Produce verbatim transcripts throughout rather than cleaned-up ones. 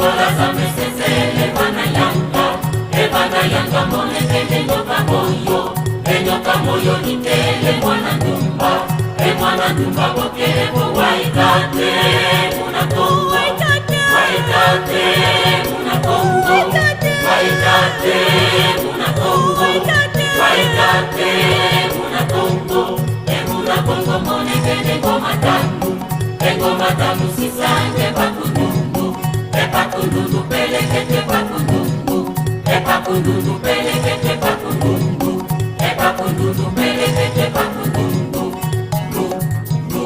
Kola za mesesele mwana yanga, e mwana yanga monekene nyoka moyo, e nyoka moyo nikele mwana ndumba, e mwana ndumba bokele bo Waitate muna Kongo, Waitate muna Kongo, Waitate muna Kongo, Waitate muna Kongo, e muna Kongo monekene ngoma tamu, e ngoma tamu sisa nge bakundundu. E bakundundu pelekete bakundundu. E bakundundu pelekete bakundundu. E bakundundu pelekete bakundundu. Ndu, ndu,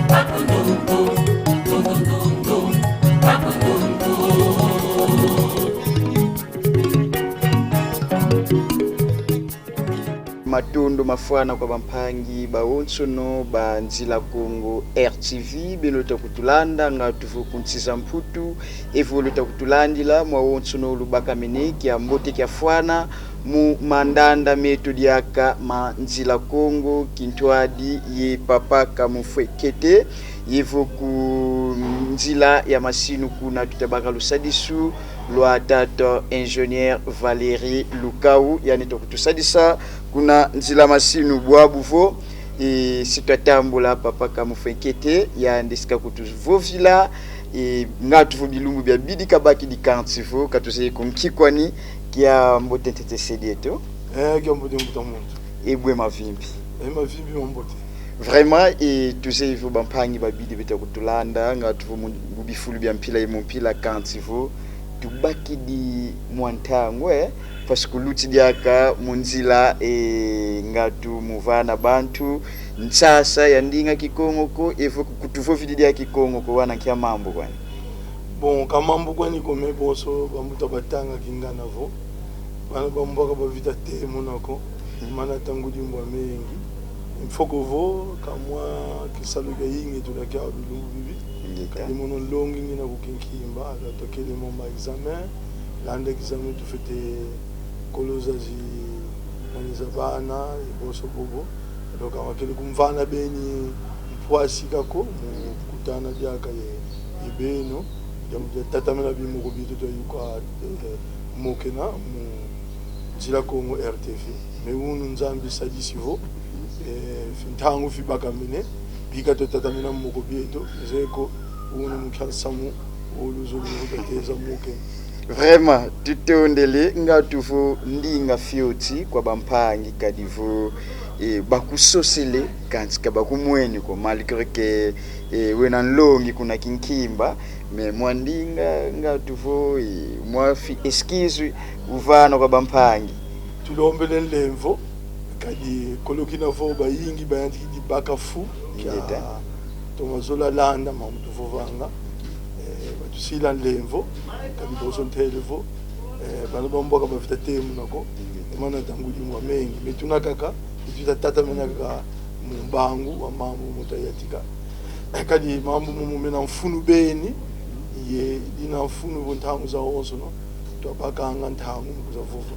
bakundundu. Ndu, ndu, ndu, bakundundu. Matondo mafwana kwa bampangi bawonsono ba Nzila Kongo R T V, beno luta kutulanda, ngatu vo ku nsi za Mputu, evo luta kutulandila mwawonsono lubakamene. Kiambote kiafwana mu mandanda meto diaka ma Nzila Kongo, kintwadi ye Papa Kamufwekete, yevo ku nzila ya masinu kuna tuta baka lusadisu lwa tata ingénieur Valérie Lukau, yandi ta kutusadisa kuna nzila masinu. Bwabu vo, e, si twatambula Papa Kamufwekete, yandi si kakutuvovila, e, ngatu vo bilumbu biabidi kabakidi, kansi vo katuzeye ko nki kwani. Kiambote ntete se dieto. Eh, kiambote mbuta muntu. E bwe mavimpi? E mavimpi mambote. Vraiment, e, tuzeye vo bampangi babidi beta kutulanda, ngatu vo mu, mu bifulu bia mpila ye mu mpila, kansi vo tubakidi mwa ntangu, eh, parce que luti diaka mu nzila, e, ngatu mu vana bantu nsasa ya ndinga Kikongo ko, evo kutuvovidi dia Kikongo ko, wana nkia mambu kwani? Bon, ka mambu kwani ko, mais bonso bambuta batanga kingana vo: bana bambwaka bavita te muna ko, mana tangudi mbwa mengi. Mfoko vo, ka mwa kisalu kia yingi tuna kia bilumbu bibi. Ingeta. Kadi mono nlongi ngina ku kinkimba, alors twakele mo ma examen, landa examen tufwete koloza zi, nani, za bana, ye bonso bobo. Donc, ka bakele kumvana beni mpwasi ka ko, mu kutana diaka ye, ye beno, diambu dia tatamena bimoko bieto twayuka, eh, mokena mu Nzila Kongo R T V. Mais wunu Nzambi sadisi vo, eh, fi ntangu fibakamene, bika twatatamena moko bieto, nzeye ko wunu mu nkia nsamu wo luzolo lwo twateza mokena. Vraiment, tutondele, ngatu vo ndinga fioti kwa bampangi, kadi vo, eh, bakusosele, kansi ka bakumweni ko, malgré que, eh, wena nlongi kuna kinkimba, mais mwa ndinga, ngatu vo, eh, mwa fi excuse uvana kwa bampangi. Tulombele nlemvo, kadi kolokina vo bayingi bayantikidi baka fu kia, ingeta, toma zola landa mambu tuvovanga. Eh, batusila nlemvo, kadi bonso ntele vo, eh, bana bambwaka bavita te muna ko, ingeta, mana tangudi mbwa mengi. Mais tuna kaka, tuta tatamena kaka mu mbangu wa mambu mo twayantika. Eh, kadi mambu momo mena mfunu beni, ye dina mfunu vo ntangu zawonsono twabakanga ntangu mu kwiza vova.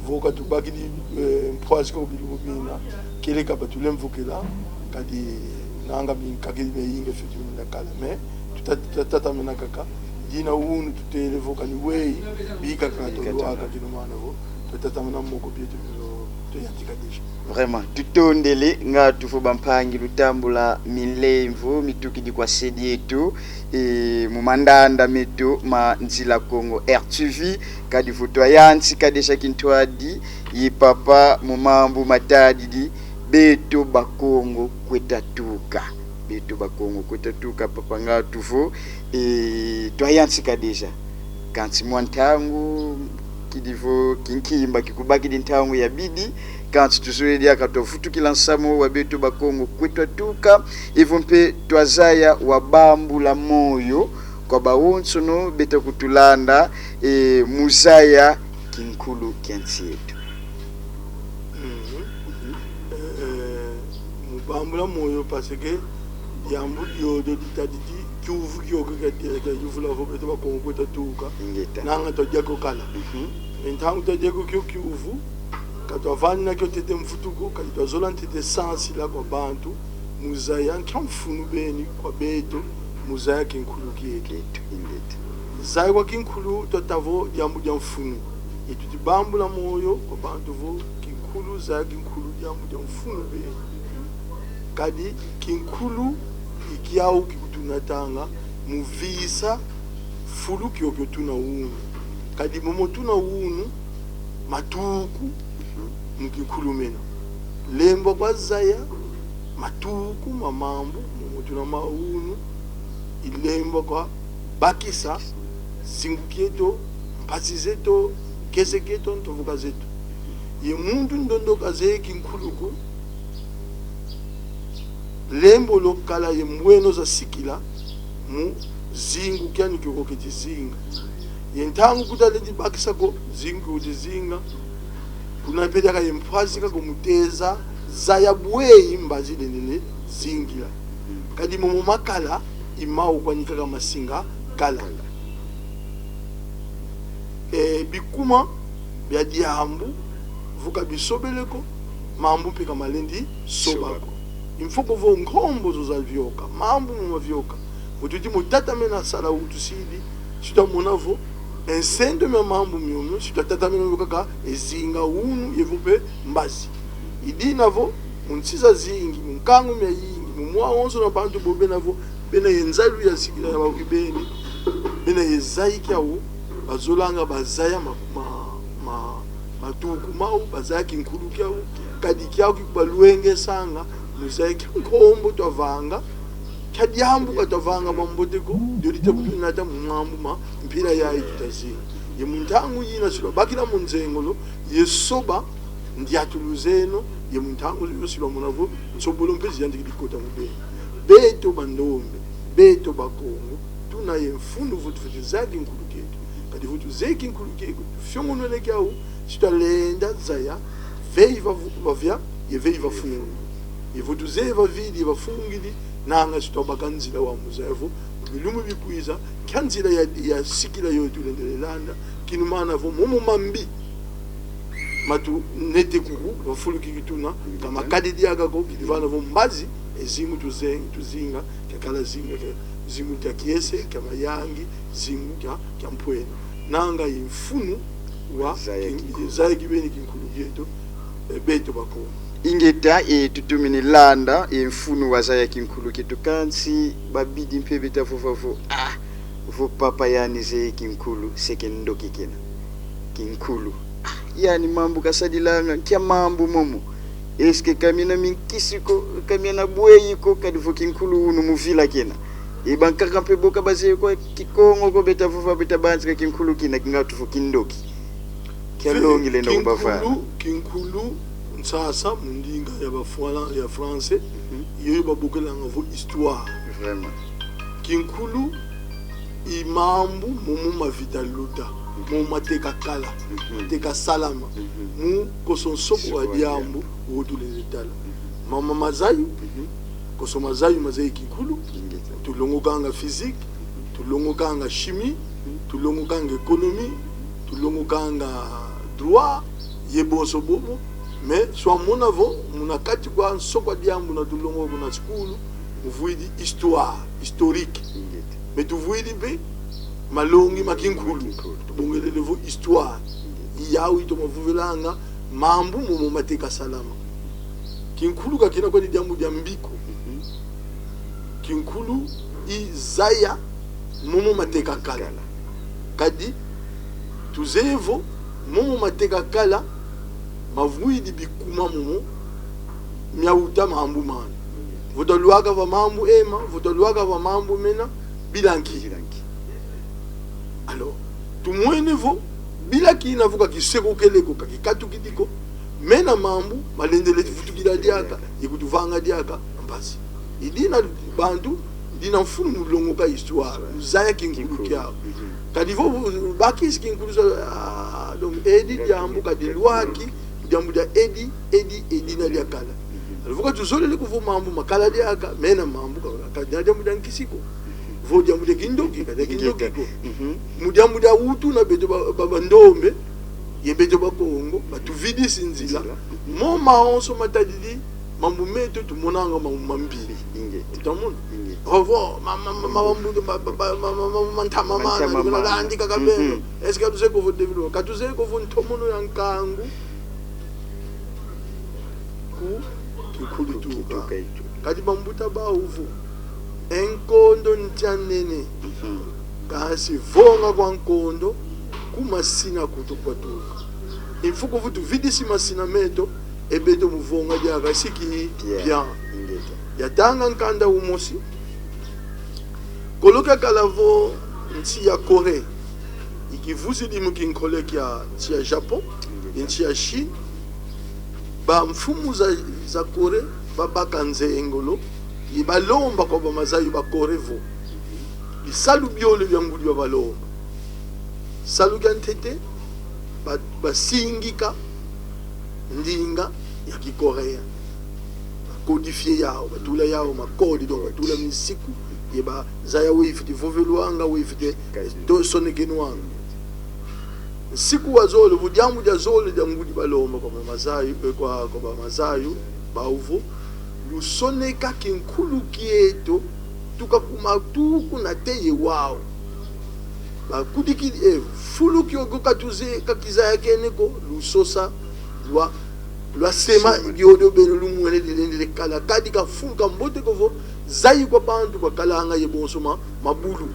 Vo ka tubakidi, eh, mpwasi ko bilumbu bina, kieleka batulemvokela, kadi nanga binkakidi bia yingi fioti bina kala. Mais tuta-, tuta tatamena kaka, dina wunu tutele vo kani weyi, bika kaka, bika tolwaka kaka, kinumana vo twatatamena moko bieto bio twayantika déjà. Vraiment, tutondele, ngatu vo bampangi lutambula minlemvo mitukidi kwa se dieto, e, mu mandanda meto ma Nzila Kongo R T V, kadi vo twayantika déjà kintwadi ye papa mu mambu matadidi Beto Bakongo kwe twatuka. Beto Bakongo kwe twatuka, papa, ngatu vo, e, twayantika déjà. Kansi mwa ntangu, kidi vo kinkimba kikubakidi ntangu yabidi, kansi tuzolele diaka twavutukila nsamu wa Beto Bakongo kwe twatuka, evo mpe twazaya wabambula moyo kwa bawonsono beta kutulanda, e, mu zaya kinkulu kia nsi eto. Mhm. Eh, mu bambula moyo, parce que diambu diodio ditadidi kiuvu kiokio kia, kia, kia yuvula vo Beto Bakongo kwe twatuka. Ingeta. Nanga twadia kio kala. Mhm. Mais ntangu twadia kio kiuvu, ka twavanina kio ntete mvutu ko, kadi twazola ntete sansila kwa bantu mu zaya nkia mfunu beni kwa beto, mu zaya kinkulu kieto. Kieto, ingeta. Zaya kwa kinkulu twatâ vo diambu dia mfunu. Yetu tubambula moyo kwa bantu vo kinkulu, zaya kinkulu diambu dia mfunu beni. Kadi kinkulu i kiau kikutunatanga mu visa fulu kiokio tuna unu. Kadi momo tuna unu, matuku mu kinkulu mena. Lembo kwa zaya matuku ma mambu momo tuna mau unu, i lembo kwa bakisa zingu kieto, mpasi zeto, kiese kieto, ntovoka zeto. Ye muntu ndondoka zeye kinkulu ko, lembo lo kala ye mbweno za sikila mu zingu kiani kiokio keti zinga. Ye ntangu kuta lendi bakisa ko zingu keti zinga, kuna mpe diaka ye mpasi kaka mu teza zaya bweyi mbazi lendele zingila. Kadi momo makala i mau kwani kaka masinga kala. E, bikuma bia diambu vo ka bisobele ko, mambu mpe ka malendi soba ko. Soba ko. I mfoko vo nkombo zo zavioka, mambu mo mavioka. Vo tuti mu tatamena sala utusidi, si twamona vo e nsendo mia mambu miomio, si twatatamena mio kaka, e zinga unu, ye vo mpe mbazi. I dina vo, mu nsi zazingi, mu nkangu miayingi, mu mwa wonso na bantu bo bena vo, bena ye nzalu ya sikila ya bawu kibeni, bena ye zayi kiau, bazolanga bazaya ma, ma, ma, matuku mau, bazaya kinkulu kiau, kadi kiau kikubalwengesanga mu zaya kia nkombo twavanga, kia diambu ka twavanga mambote ko, dio dita kutunata mu mambu ma mpila yayi tutazinga. Ye mu ntangu yina si lwabakila mu nzengolo, ye soba ndiatulu zeno, ye mu ntangu yoyo si lwamona vo nsobolo mpe ziyandikidi kota mu beno. Beto bandombe, beto Bakongo, tuna ye mfunu vo tufwete zaya kinkulu kieto. Kadi vo tuzeye kinkulu kieto, tufiongonole kiau, si twalenda zaya veyi va, vavia, ye veyi vafungidi. Ye vo tuzeye vavidi ye vafungidi, nanga si twabaka nzila wa mu zaya vo, mu bilumbu bikwiza, kia nzila ya, ya sikila yo tulendele landa, kinumana vo momo mambi matunete kuku, va fulu ki kituna, ka makadi diaka ko, kidi vana vo mbazi, e zingu tuze-, tuzinga, kiakala zingu, kia, zingu kia kiese, kia mayangi, zingu kia, kia mpwena. Nanga i mfunu wa zaya kin-, kinkulu. Zaya kibeni kinkulu kieto, e, beto Bakongo. Ingeta, e tutumini landa, e mfunu wa zaya kinkulu kieto kansi, babidi mpe beta vova vo, ah, vo papa yani zeye kinkulu, se kindoki kina. Kinkulu. Ah, yani mambu kasadilanga, nkia mambu momo? Est-ce que ka miena minkisi ko, ka miena bweyi ko, kadi vo kinkulu unu mu vila kina? E bankaka mpe bo ka bazeye ko Kikongo ko, beta vova, beta banzika kinkulu kina, kingatu vo kindoki. Kia ve-, longi lenda kinkulu, kubavana. Kinkulu, nsasa, mu ndinga ya ba Fran-, ya français, mhm, yoyo babokelanga vo histoire. Vraiment. Kinkulu i mambu momo mavita luta, mhm, momo mateka kala, mhm, mateka salama, mhm, mu konso nsoko wa diambu, soko wa diambu, wo tulele tala. Mhm. Mama mazayu, mhm, konso mazayu mazeye kinkulu, ingeta, tulongokanga physique, mhm, tulongokanga chimie, mhm, tulongokanga économie, tulongokanga droit, ye bonso bobo, mais si wamona vo, muna kati kwa nsoko wa diambu na tulongoka kuna sikulu, muvwidi histoire, historique. Ingeta. Mais tuvwidi mpe malongi ma kinkulu. Ma kinkulu. Tubongelele vo histoire. Ingeta. I yau itoma vovelanga mambu momo mateka salama. Kinkulu ka kina kwani diambu dia mbi ko. Mhm. Kinkulu i zaya momo mateka kala. Kala. Kadi tuzeye vo momo mateka kala mavwidi bikuma momo miawuta mambu mana. Vo twalwaka va mambu ema, vo twalwaka va mambu mena, bila nki? Bila nki? Alors, tumwene vo bila kina vo ka kisekukele ko, ka kikatukidi ko, mena mambu malendele vutukila diaka, ye kutuvanga diaka mpasi. I dina bantu, i dina mfunu mu longoka histoire, mu zaya kinkulu kiau. Mhm. Kadi vo bakisi kinkulu za, ah, donc, edi diambu kadi lwaki, diambu dia edi, edi, edi na diakala. Mhm. Alors, vo ka tuzolele ko vo mambu makala diaka, mena mambu ka, ka dia diambu dia nkisi ko. Vo diambu dia kindoki, ka dia kindoki ko. Mhm. Mu diambu dia wutu na beto ba, ba, bandombe, ye beto Bakongo, batuvidisi nzila. Nzila. Mo mawonso matadidi mambu meto tumonanga mambu mambi. Ingeta. Utamona? Ingeta. Ovo, ma, ma, ma, ma, mbuto, ma, ma, ma, ma, ma, ma, mantama mana, mantama mana, landika kabeno. Mhm. Est-ce que katuzeye ko vo développement? Katuzeye ko vo ntomono ya nkangu ku, ku, ku, ku, ku, ku, ku, ku, kadi bambuta bau vo, e nkondo nti a nene. Mhm. Kansi vonga kwa nkondo, ku masina kutu kwatuka. I mfuku vo tuvidisi masina meto, e beto mu vonga diaka siki. Bien. Bien. Ingeta. Yatanga nkanda umosi. Kolo kiakala vo nsi ya Corée, i kivuzidi mu kinkole kia nsi ya Japon, ingeta, ye nsi ya Chine. Bamfumu za, za Corée babaka nzengolo, ye balomba kwa bamazayu ba Corée vo, bisalu biole bia ngudi babalomba. Salu kia ntete, ba, basingika ndinga ya Kikorea. Ba codifier yau, batula yau ma code, donc batula misiku, ye bazaya we ifwete vovelwanga, we ifwete, eh, to sonekenwanga. Nsiku wa zole, vo diambu dia zole dia ngudi balomba kwa mamazayu, eh, kwa, kwa bamazayu, bau vo, lusoneka kinkulu kieto, tuka ku matuku nate ye wau. Bakudikidi, eh, fulu kiokio katuzeye, ka kizayakene ko, lusosa, lwa, lwasema. Sema. Diodio beno lumwene dilendele kala. Kadi ka fulu ka mbote ko vo, zayi kwa bantu bakalanga ye bonso ma, mabulu.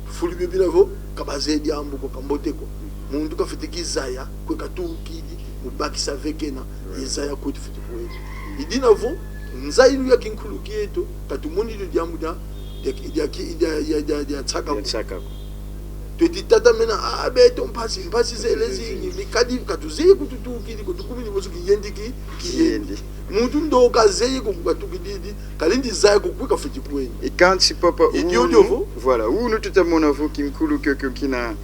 Fulu biobina vo, ka bazeye diambu ko, ka mbote ko. Muntu kafwete kizaya kwe katukidi, mu bakisa ve kena, ye zaya kwe tufwete kwenda. I dina vo, nzayilu ya kinkulu kieto, ka tumoni dio diambu dia, dia, dia, dia, dia, dia, dia nsaka ko. Dia nsaka ko. Tweti tatamena, ah, beto mpasi, mpasi zele zingi, mpasi zele zingi, mais kadi ka tuzeye ko tutukidi ko, tukumini bonso kiyendi ki, kiyendi. Kiyendi. Muntu ndo kazeye ko kwe katukididi, kalendi zaya ko kwe kafwete kwenda. E kansi papa, i diodio unu, vo, voilà, unu tuta mona vo kinkulu kiokio kina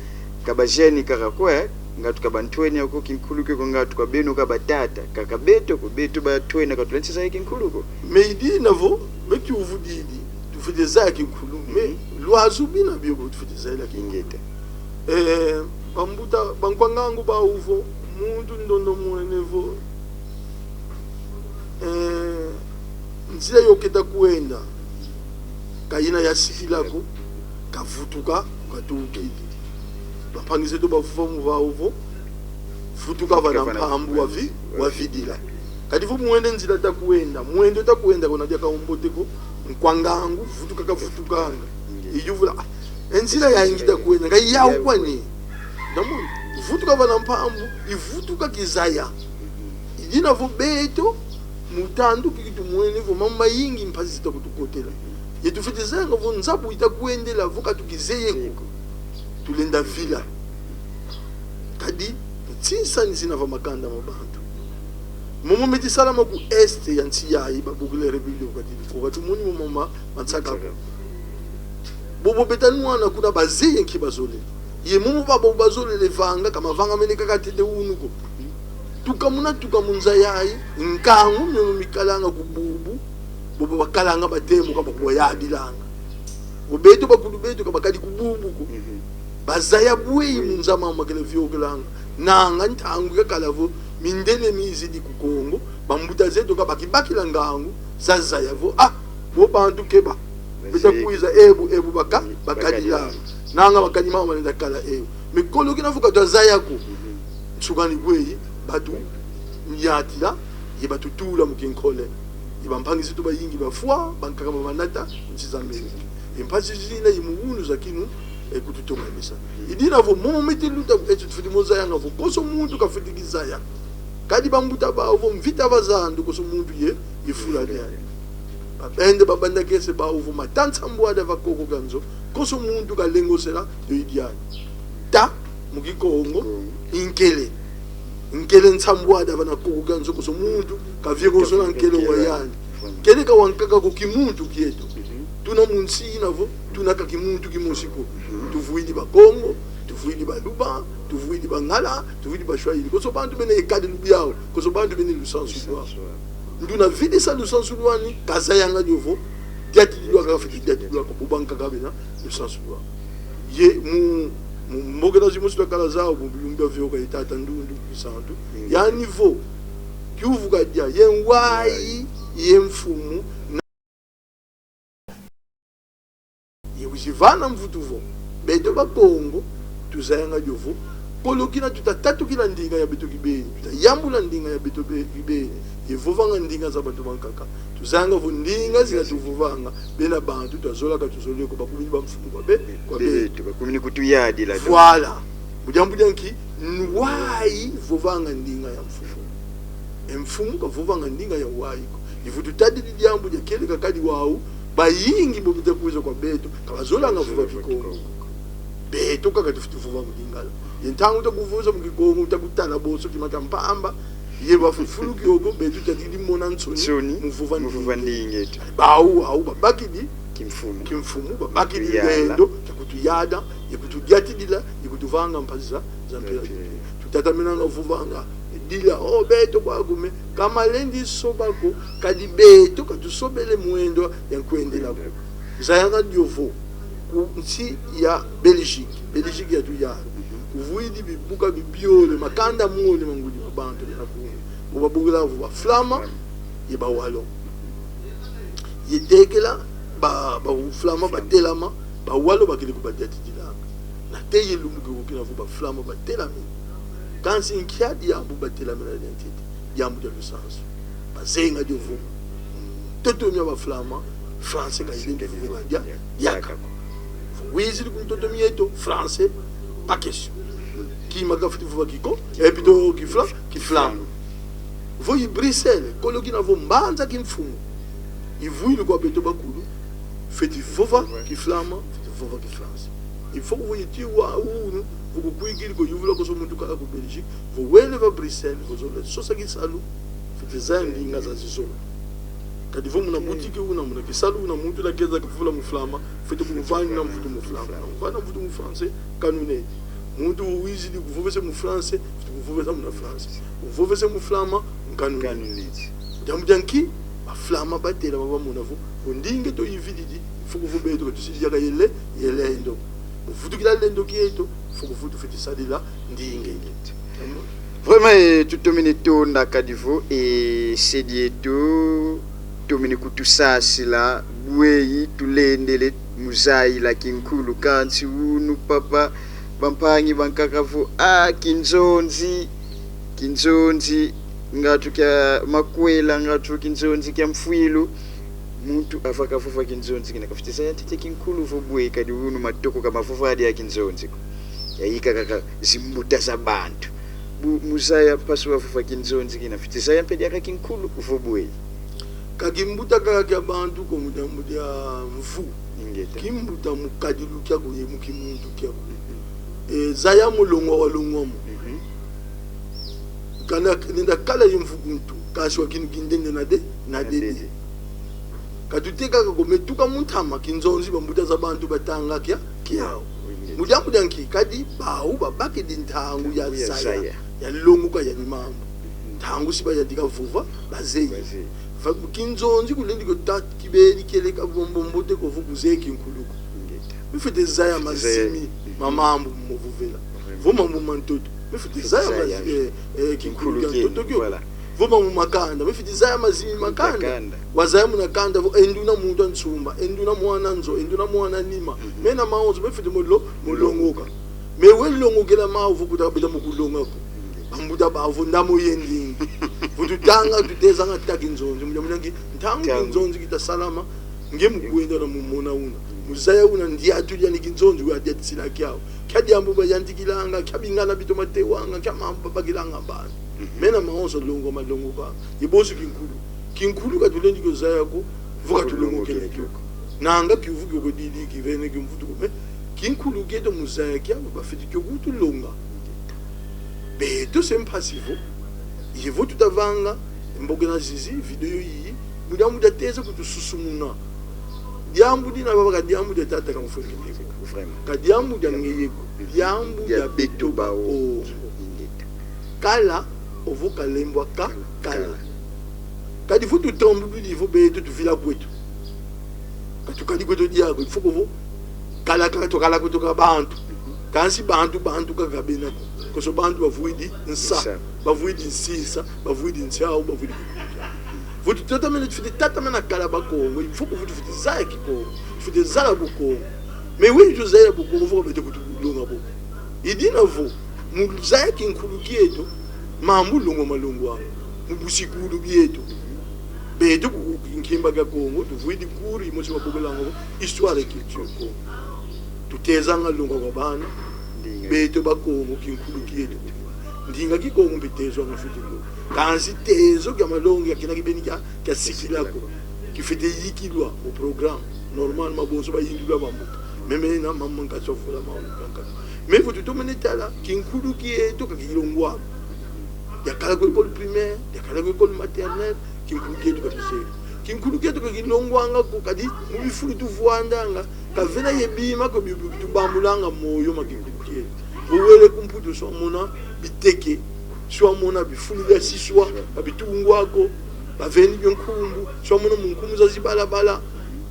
ka ba gêne kaka ko, eh, ngatu ka bantwenia ko, kinkulu kiokio ngatu ka beno ka batata, kaka beto ko, beto batwenia ka tulendi zaya kinkulu ko. Mais i dina vo, be kiuvu didi, tufwete zaya kinkulu, mais, mhm, lwazu bina bio ko tufwete zayila kinkulu. Ingeta. Eh, bambuta, bankwa ngangu bau vo, muntu ndondo mwene vo, eh, nzila yo keta kwenda, ka yina yasikila ko, ka vutuka, ka tukidi. Bampangi zeto bavova mu vau vo, vutuka vana mpambu wavi-, wavidila. Kadi vo mwene nzila ta kwenda, mwendo ta kwenda ko na diaka wa mbote ko, nkwa ngangu, vutuka kavutukanga. I yuvula, ah, e nzila yayi ngita kwenda, nga yau kwani. Namoni, vutuka vana mpambu, i vutuka kizaya. I dina vo beto, mu tandu kiki tumwene vo mama mayingi mpasi zita kutukotela. Ye tufwete zayanga vo nzabu ita kwendela vo ka tukizeye ko, tulenda vila. Kadi, nsinsani zina va makanda ma bantu. Momo meti salama ku est ya nsi yayi, babokila République démocratique du Congo, ka tumoni momo ma, mansaka ko. Bobo beta nwana kuna bazeye nki bazolele. Ye momo babo bazolele vanga, ka mavanga mene kaka ntete unu ko. Tuka muna tuka mu nza yayi, nkangu miomo mikalanga ku bubu, bobo bakalanga batemo ka bakubayabilanga. Bo beto bakulu beto ka bakadi ku bubu ko. Mhm. Bazaya bweyi mu nza mama kele viokelanga. Nanga ntangu yakala vo mindele mizidi ku Kongo, bambuta zeto ka bakibakila ngangu, zazaya vo, ah, bo bantu keba. Beta kwiza ebu, ebu baka-, bakadilanga. Nanga bakadi mama balenda kala ebu. Mais kolo kina vo ka twazaya ko. Mhm. Nsukani kweyi, batu yatila, ye batutula mu kinkole. Ye bampangi zeto bayingi bafwa, bankaka bamanata, nsi za mbele. E mpasi zina ye mu unu za kinu, e kututongamisa. I dina vo momo meti luta, e tufwete mo zayanga vo konso muntu kafwete kizaya. Kadi bambuta bau vo mvita va zandu, konso muntu ye, ye fula diani. Babende babandakese bau vo mata nsambwadi va koko kia nzo, konso muntu kalengosela dio diani. Ta, mu Kikongo, i nkele. Nkele nsambwadi vana koko kia nzo, konso muntu kaviekosola nkele wa yandi. Nkele ka wankaka ko, kimuntu kieto. Mhm. Tuna mu nsi yina vo, tuna ka kimuntu kimosi ko. Mhm. Tuvwidi Bakongo, tuvwidi Baluba, tuvwidi Bangala, tuvwidi Baswahili. Konso bantu bena ye kadilu biau, konso bantu bena lusansu lwau. Lusansu lwau. Nduna vidisa lusansu lwani, kazayanga dio vo diatidi lwaka, kafwete diatidi lwaka, bo bankaka bena lusansu lwau. Ye mu, mu mbokela zimosi twakala zau mu bilumbu bia vioka ye tata Ndundu Bisantu. Mm. Yandi vo, kiuvu kadia, ye nwayi, ye mfumu, na Vana mvutu vo, beto Bakongo, tuzayanga dio vo, kolo kina tuta tatukila ndinga ya beto kibeni, tuta yambula ndinga ya beto be-, kibeni, ye vovanga ndinga za bantu bankaka. Tuzayanga vo ndinga zina tuvovanga, bena bantu, twazola ka tuzolele ko, bakumini bamfumu kwa be-, kwa beto. Beto, bakumini kutuyadila to. Voilà. Mu diambu dia nki? Nwayi vovanga ndinga ya mfumu. E mfumu kavovanga ndinga ya wayi ko. I vo tutadidi diambu dia kieleka kadi wau, bayingi bo bita kwiza kwa beto, ka bazolanga vova Kikongo. Beto kaka tufwete vova mu Lingala. Ye ntangu uta kuvoza mu Kikongo, uta kutala bonso kima kia mpamba, ye ba fu-, fulu kiokio, beto tuta tidi mona nsoni, nsoni, mu vova, mu vova ndinga, ndinga eto. Bau, au, babakidi kimfumu. Kimfumu, babakidi lulendo, ta kutuyada, ye kutudiatidila, ye kutuvanga mpasi za, za mpila. Za mpila. Tutataminanga vovanga dila, oh, beto kwaku me, ka malendi soba ko, kadi beto ka tusobele mwendo ya nkwendela ko. Zayanga dio vo, ku nsi ya Belgique, Belgique yatuyala. Mhm. Kuvwidi bibuka bibiole, makanda mole ma ngudi ma bantu bena kuna. Bo babokila vo ba Flama, ye ba Wallon. Ye tekila ba, ba Flama batelama, ba Wallon bakele kubadiatidilanga. Nate ye lumbu kiokio kina vo ba Flama batelami. Kansi nkia diambu batelamina diantete? Diambu dia lusansu. Bazenga dio vo, ntoto mia ba Flama, français ka ilendi vova dia, diaka ko. Vo wizidi ku ntoto mieto, français, pas question. Kima kafwete vova Kiko-, eh, plutôt Kifla-, Kiflama. Vo i Bruxelles, kolo kina vo mbanza kimfumu, ivwidi kwa beto bakulu, fwete vova Kiflama, fwete vova Kifransa. Il faut que vo yeti wa unu, vo kukwikidi ko yuvula konso muntu kaka ku Belgique, vo wele va Bruxelles, vo zolele sosa kisalu, fwete zaya ndinga zazizola. Kadi vo muna boutique una, muna kisalu una, muntu una keza kuvula mu Flama, fwete kumvana mvutu mu Flama. Kumvana mvutu mu français, kanu neti. Muntu wizidi kuvovesa mu français, fwete kuvovesa muna français. Kuvovesa mu Flama, nkanu neti. Nkanu neti. Diambu dia nki? Ba Flama batela, ba bamona vo, vo ndinga eto ivididi, faut que vo beto ka tusidi diaka ye le-, ye lendo. Mu vutukila lendo kieto, faut que vo tufwete sadila ndinga eto. Vraiment, eh, tutomene tonda kadi vo, eh, se dieto, tomene kutusasila, bweyi tulendele mu zayila kinkulu, kansi unu papa, bampangi bankaka vo, ah, kinzonzi, kinzonzi, ngatu kia makwela, ngatu kinzonzi kia mfwilu. Muntu ava kavova kinzonzi kina kafwete zaya ntete kinkulu vo bwe, kadi unu matoko ka mavovadi ya kinzonzi ko. Yayika kaka zimbuta za bantu. Bu mu zaya mpasi wavova kinzonzi kina, fwete zaya mpe diaka kinkulu vo bwe. Ka kimbuta kaka kia bantu ko, mu dia, mu dia mvu. Ingeta. Kimbuta mu kadilu kiaku ye mu kimuntu kiaku. Mhm. E, zaya mu longwa walongwa mo. Mhm. Kana nenda kala ye mvu ku ntu, kansi wa kinu kindende na de-, na dede. Na dede. Ka tuteka kaka ko, me tuka mu ntama, kinzonzi bambuta za bantu batanga kia, kiau. Oui, oui. Mu diambu dia nki? Kadi bau babakidi ntangu ya zaya, ya zaya, ya longuka yani mambu. Mhm. Ntangu si bayantika vova, bazeyi. Bazeyi. Va-, kinzonzi kulendi ko ta kibeni kieleka vo mbo-, mbote ko vo kuzeye kinkulu ko. Ingeta. Mfwete zaya, fwete zaya mazimi, mhm, ma mambu mo vovela. Vraiment. Vo mambu ma ntoto, mfwete zaya, zaya mazi-, eh, eh, kinkulu kia ntoto kio. Voilà. Vo mambu ma kanda, mfwete zaya mazimi ma kanda. Kanda. Wazaya muna kanda vo e nduna muntu a nsumba, e nduna mwana nzo, e nduna mwana nima. Mhm. Mena mawonso mfwete mo lo-, mo longoka. Me we longokela mau vo kuta beta mu kulonga ko. Bambuta bau vo ndambu ye ndinga. Vo tutanga, tutezanga ta kinzonzi. Mu diambu dia nki? Ntangu, ntangu kinzonzi kita salama, nge mu kwenda na mu mona una. Mu zaya una ndiatu diani kinzonzi, wa diatisila kiau. Kia diambu bayantikilanga, kia bingana bitoma tewanga, kia mambu babakilanga bantu. Mhm. Mena mawonso longo malongo ka. Ye bonso kinkulu. Kinkulu ka tulendi kio zaya ko, vo ka tulongokele kio ko. Nanga kiuvu kiokio didi kivene kio mvutu ko. Me kinkulu kieto mu zaya kiau, bafwete kio kutulonga. Beto se mpasi vo, ye vo tuta vanga mbokena zizi, vidéo yi, mu diambu dia teza kutususumuna. Diambu dina baba ka diambu dia tata Kamfwenge ko. Vraiment. Ka diambu dia ngeye ko. Diambu dia beto Bakongo. Ingeta. Kala, ovo kalembwa ka-, kala. Kala. Kadi vo tutambudidi vo beto tuvila kweto. Ka tukadi kweto diaka, il faut que vo kala kaka, twakala kweto ka bantu. Kansi bantu, bantu kaka bena ko. Konso bantu bavwidi nsa, nsa, bavwidi nsisa, bavwidi nsiau, bavwidi. Vo tutatamana, tufwete tatamana kala Bakongo, il faut que vo tufwete zaya Kikongo, tufwete zaya Bukongo. Mais oui, José ya Bukongo vo beto kutulonga bo. I dina vo, mu zaya kinkulu kieto, mambu longwa malongwa, mu busikulu bieto. Beto ku nkimba kia Kongo, tuvwidi cours, imosi babokelanga vo, histoire et culture Kongo. Tutezanga longwa kwa bana, beto Bakongo, kinkulu kieto. Ndinga Kikongo mpe tezwanga fwete longwa. Kansi tezo kia malongi ya kina kibeni kia, kia sikila ko. Kifwete yikilwa mu programme. Normal, ma bonso bayindula bambuta. Meme na mama nkasofula ma nkaka. Mais vo tutomene tala, kinkulu kieto ka kilongwa. Yakala ku école primaire, yakala ku école maternelle, kinkulu kieto ka kizeye. Kinkulu kieto ka kilongwanga ko, kadi mu bifulu tuvwandanga, ka vena ye bima ko bi-, bi-, bitubambulanga moyo ma kinkulu kieto. Vo wele ku Mputu, si wamona biteke, si wamona bifulu bia siswa, babitungwa ko, baveni bio nkumbu, si wamona mu nkumbu za zibalabala.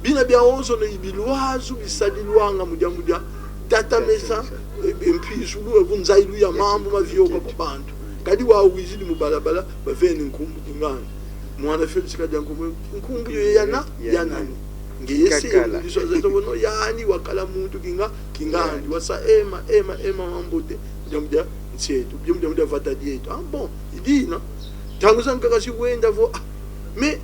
Bina biawonsono i bilwazu bisadilwanga mu dia, mu dia tatamesa, e, e, mpisulu, e, vo nzayilu ya mambu mavioka kwa bantu. Kadi wau wizidi mu balabala, baveni nkumbu kingandi. Mwana Felix Kadiankumbu, nkumbu yo ya na-, ya nani? Ngeye se, kakala. Diso za tobono, yani wakala muntu kinga-, kingandi. Yani. Wasa ema, ema, ema mambote, mu dia, mu dia nsi eto, mu dia, mu dia vata dieto. Ah, bon, i dina. Ntangu zankaka si wenda vo, ah, mais,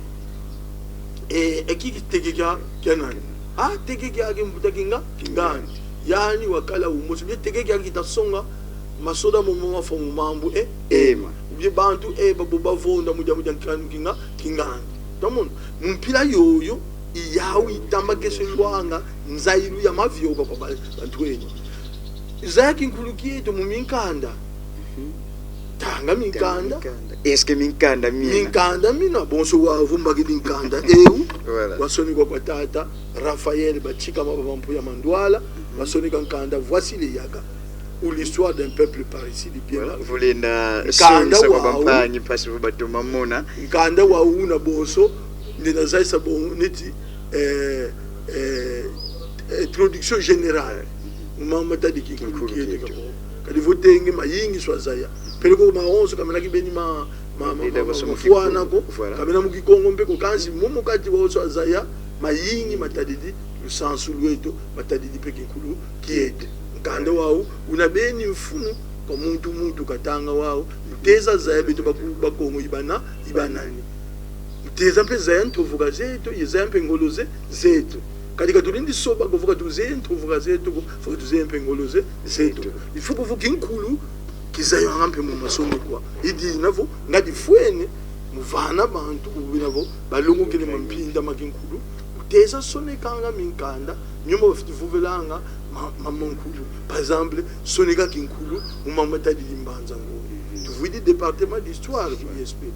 eh, e kiki teke kia, kia nani? Ah, teke kia kimbuta kinga-, kingandi. Yani wakala umosi. Bie teke kia kita songa, masoda momo mafwa mu mambu, eh, ema. Ema. Bie bantu, eh, babo bavonda mu dia, mu dia nkanu kinga-, kingandi. Tamona? Mu mpila yoyo, i yau itambakese lwanga, nzayilu ya mavioka kwa ba-, bantu eno. Zaya kinkulu kieto mu minkanda. Mhm. Tanga minkanda. Tanga minkanda. Est-ce que minkanda mina? Minkanda mina, bonso wau vo mbakidi nkanda eu. Voilà. Wasonekwa kwa tata Raphaël Batshikama Bampu ya Mandwala, mhm, wasoneka nkanda Voici les Yaga, ou l'histoire d'un peuple parricide bien malmené. Voilà, vo lenda nkanda songisa kwa wau, bampangi mpasi vo batoma mona. Nkanda wau una bonso, ndenda zayisa bo neti, eh, eh, introduction générale. Mu mambu matadidi kinkulu kieto. Kinkulu kieto. Kadi vo tenge mayingi si wazaya. Peleko mawonso ka mena kibeni ma, ma, ma, ma, ma, mafwana ko. Voilà. Ka mena mu Kikongo mpe ko, kansi momo kati wau si wazaya, mayingi matadidi lusansu lweto, matadidi mpe kinkulu kieto. Nkanda wau una beni mfunu kwa muntu muntu katanga wau. Mu teza zaya beto Baku-, Bakongo i bana-, i banani. Mu teza mpe zaya ntovoka zeto, ye zaya mpe ngolo ze-, zeto. Kadi ka tulendi soba ko vo ka tuzeye ntovoka zeto ko, vo ka tuzeye mpe ngolo ze-, zeto. Zeto. Il faut que vo kinkulu kizayanga mpe mu masonekwa. I dina vo, ngadi fwene, mu vana bantu, kubina vo, balongokele mampinda ma kinkulu, mu teza sonekanga minkanda, mioma bafwete vovelanga ma, ma, ma nkulu. Par exemple, soneka kinkulu, mu mambu matadidi Mbanza Ngungu. Mhm. Tuvwidi département d'histoire ku I S P.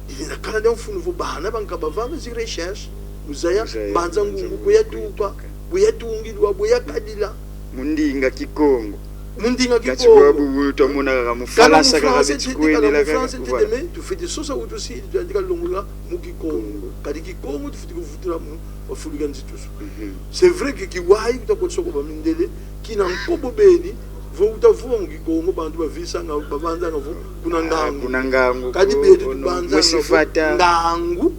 Dina kana dia mfunu vo bana bankaka bavanga zi recherche, mu zaya, mu zaya Mbanza Ngungu, Mbanza Ngungu, bwe yatuka, bwe yatuka, bwe yatungidwa, bwe yakadila. Mu ndinga Kikongo. Mu ndinga Kikongo. Kati bwabu bu twamona kaka mu Falansa kaka, kala mu Falansa biti ntete, kala mu kwendela kaka. Falansa ntete, voilà. Mais tufwete sosa utu si, tuyantika longola mu Kikongo. Kikongo. Kadi Kikongo tufwete kuvutula mu mafulu kia nzitusu. Mhm. C'est vrai que kiwai kuta kotisa kwa bamindele, kina nkobo beni, vo uta vova mu Kikongo, bantu bavisanga, babanzanga vo, kuna ngangu. Ah, kuna ngangu. Kadi ko, beto ono, tubanzanga vo, mwisi vata. Ngangu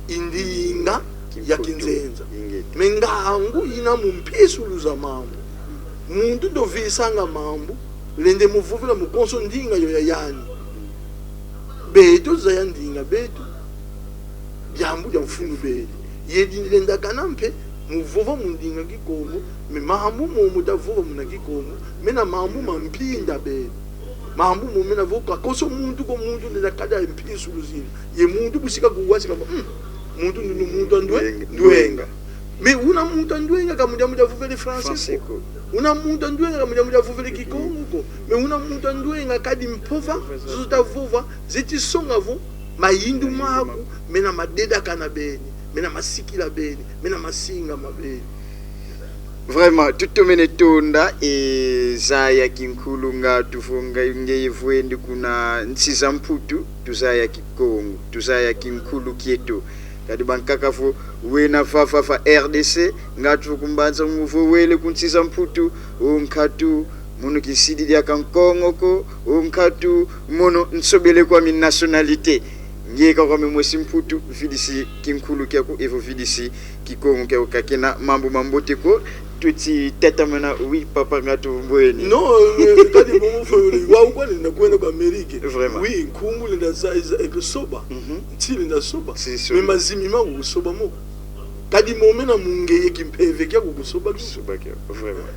i ndinga ya Kimputu. Kinzenza. Ingeta. Mais ngangu ina mu mpisulu za mambu. Muntu ndo visanga mambu, lenda mu vovela mu konso ndinga yo ya yani. Beto zaya ndinga beto. Diambu dia mfunu beni. Ye dilendakana mpe mu vova mu ndinga Kikongo, mais mambu momo ta vova muna Kikongo, mena mambu ma mpinda beni. Mambu momo mena vo ka konso muntu ko muntu lenda kada mpisulu zina. Ye muntu bu si kakuwa si kavo, hmm, muntu nunu muntu a ndwe-, ndwenga. Ndwenga. Mais una muntu a ndwenga ka mu diambu dia vovele français ko. Français ko. Una muntu a ndwenga ka mu diambu dia vovele Kikongo ko. Mais una muntu a ndwenga kadi mpova, zozo ta vova, zeti songa vo, mayindu maku, mena madedakana beni, mena masikila beni, mena masingama beni. Vraiment, tutomene tonda, e zaya kinkulu nga tuvonga ngeye vwende kuna nsi za Mputu, tuzaya Kikongo, tuzaya kinkulu kieto. Kadi bankaka vo wena vava va R D C, nga tu ku Mbanza Ngungu vo wele ku nsi za Mputu, o nkatu, mono kisidi diaka Nkongo ko, o nkatu, mono nsobele kwami nationalité. Ngieka kwami mwisi Mputu, vidisi kinkulu kiaku, evo vidisi Kikongo kiaku, ka kena mambu mambote ko. Tuti tatamana, oui, papa, nga tumbweni. Non, euh, kadi momo fo yole. Wa ukwa nenda kwenda ku Amérique. Vraiment. Oui, nkumbu lenda za, za, eke soba. Mhm. Nti lenda soba. Si, soba. Mais mazimi ma kusoba mo. Kadi momo na mu ngeye kimpeve kia kusoba. Soba kia, vraiment.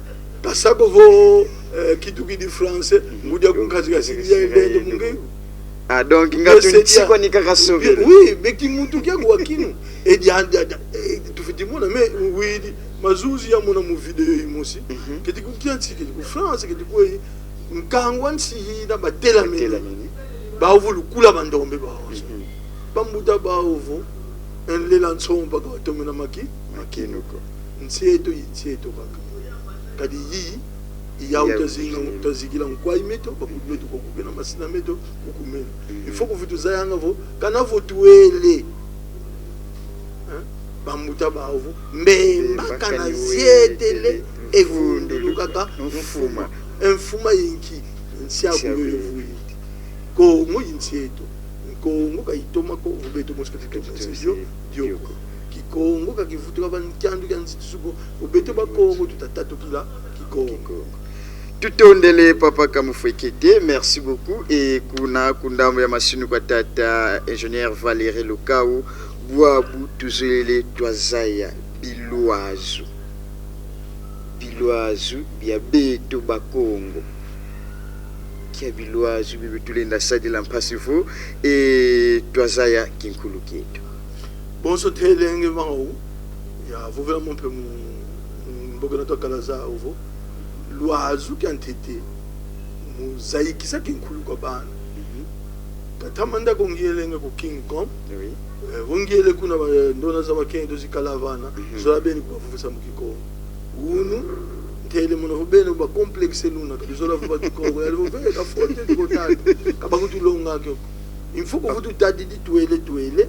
Kasako vo, euh, kitukidi français, ngudi aku nkazika sidi ya ndende mu ngeye. Ah, donc, nga Yes, tuntikwa dia- ni kaka sobe. Oui, mais kimuntu kia kwa kinu. E dia, dia, dia, eh, tufweti mona, mais, oui, di, mazuzi ya mona mu vidéo yimosi. Mhm. Keti ku kia nsi, keti ku France, keti ku e, nkangu a nsi yina batelamene. Batelamene. Bawu vo lukula bandombe bawu. Mhm. Bambuta bawu vo, e nlela nsompa ka watomena maki, Makinu ko. Nsi eto i nsi eto kaka. Kadi yi, i yawu Yawu tazika, tazika. Tazikila nkwayi meto, bakulu meto kwa kukena masina meto, kukumena. Mhm. Il faut que vo tuzayanga vo, kana vo twele. Hein? Bambuta bawu vo, mbemba Mbemba kana kani zietele, wetele, e vundulu kaka, mfuma. Mfuma. E mfuma inki, nsi aku Nsi aku yoyo yoyo. vuidi. Kongo i nsi eto. Kongo ka itoma ko, vo beto mosi kati Kati kati kati dio, dio ko. Kikongo ka kivutuka va kiandu kia nzitusu ko, vo beto Bakongo tuta tatukila Kikongo. Kikongo. Tutondele papa Kamufwekete, merci beaucoup. Et kuna ku ndambu ya masini kwa tata ingénieur Valérie Lukau, bwabu tuzolele twazaya bilwazu. Bilwazu bia beto Bakongo. Kia bilwazu bi tulenda sadila mpasi vo, e twazaya kinkulu kieto. Bonso telenge mau, ya vovela mo mpe mu, mu mboka na twakala zau vo. Lwazu kia ntete, mu zayikisa kinkulu kwa bana. Mhm. Tata Mandako ngielenge ku King Kong. Oui. Eh, vo ngiele kuna ba, ndona za bakento zikala vana, Mhm. zola beni kubavovesa mu Kikongo. Unu, ntele mona vo beno ba complexe luna, ka luzola vova Kikongo, yandi vo ve, ka faute tuko tata, ka bakutulonga kio. Il faut que vo tutadidi twele twele,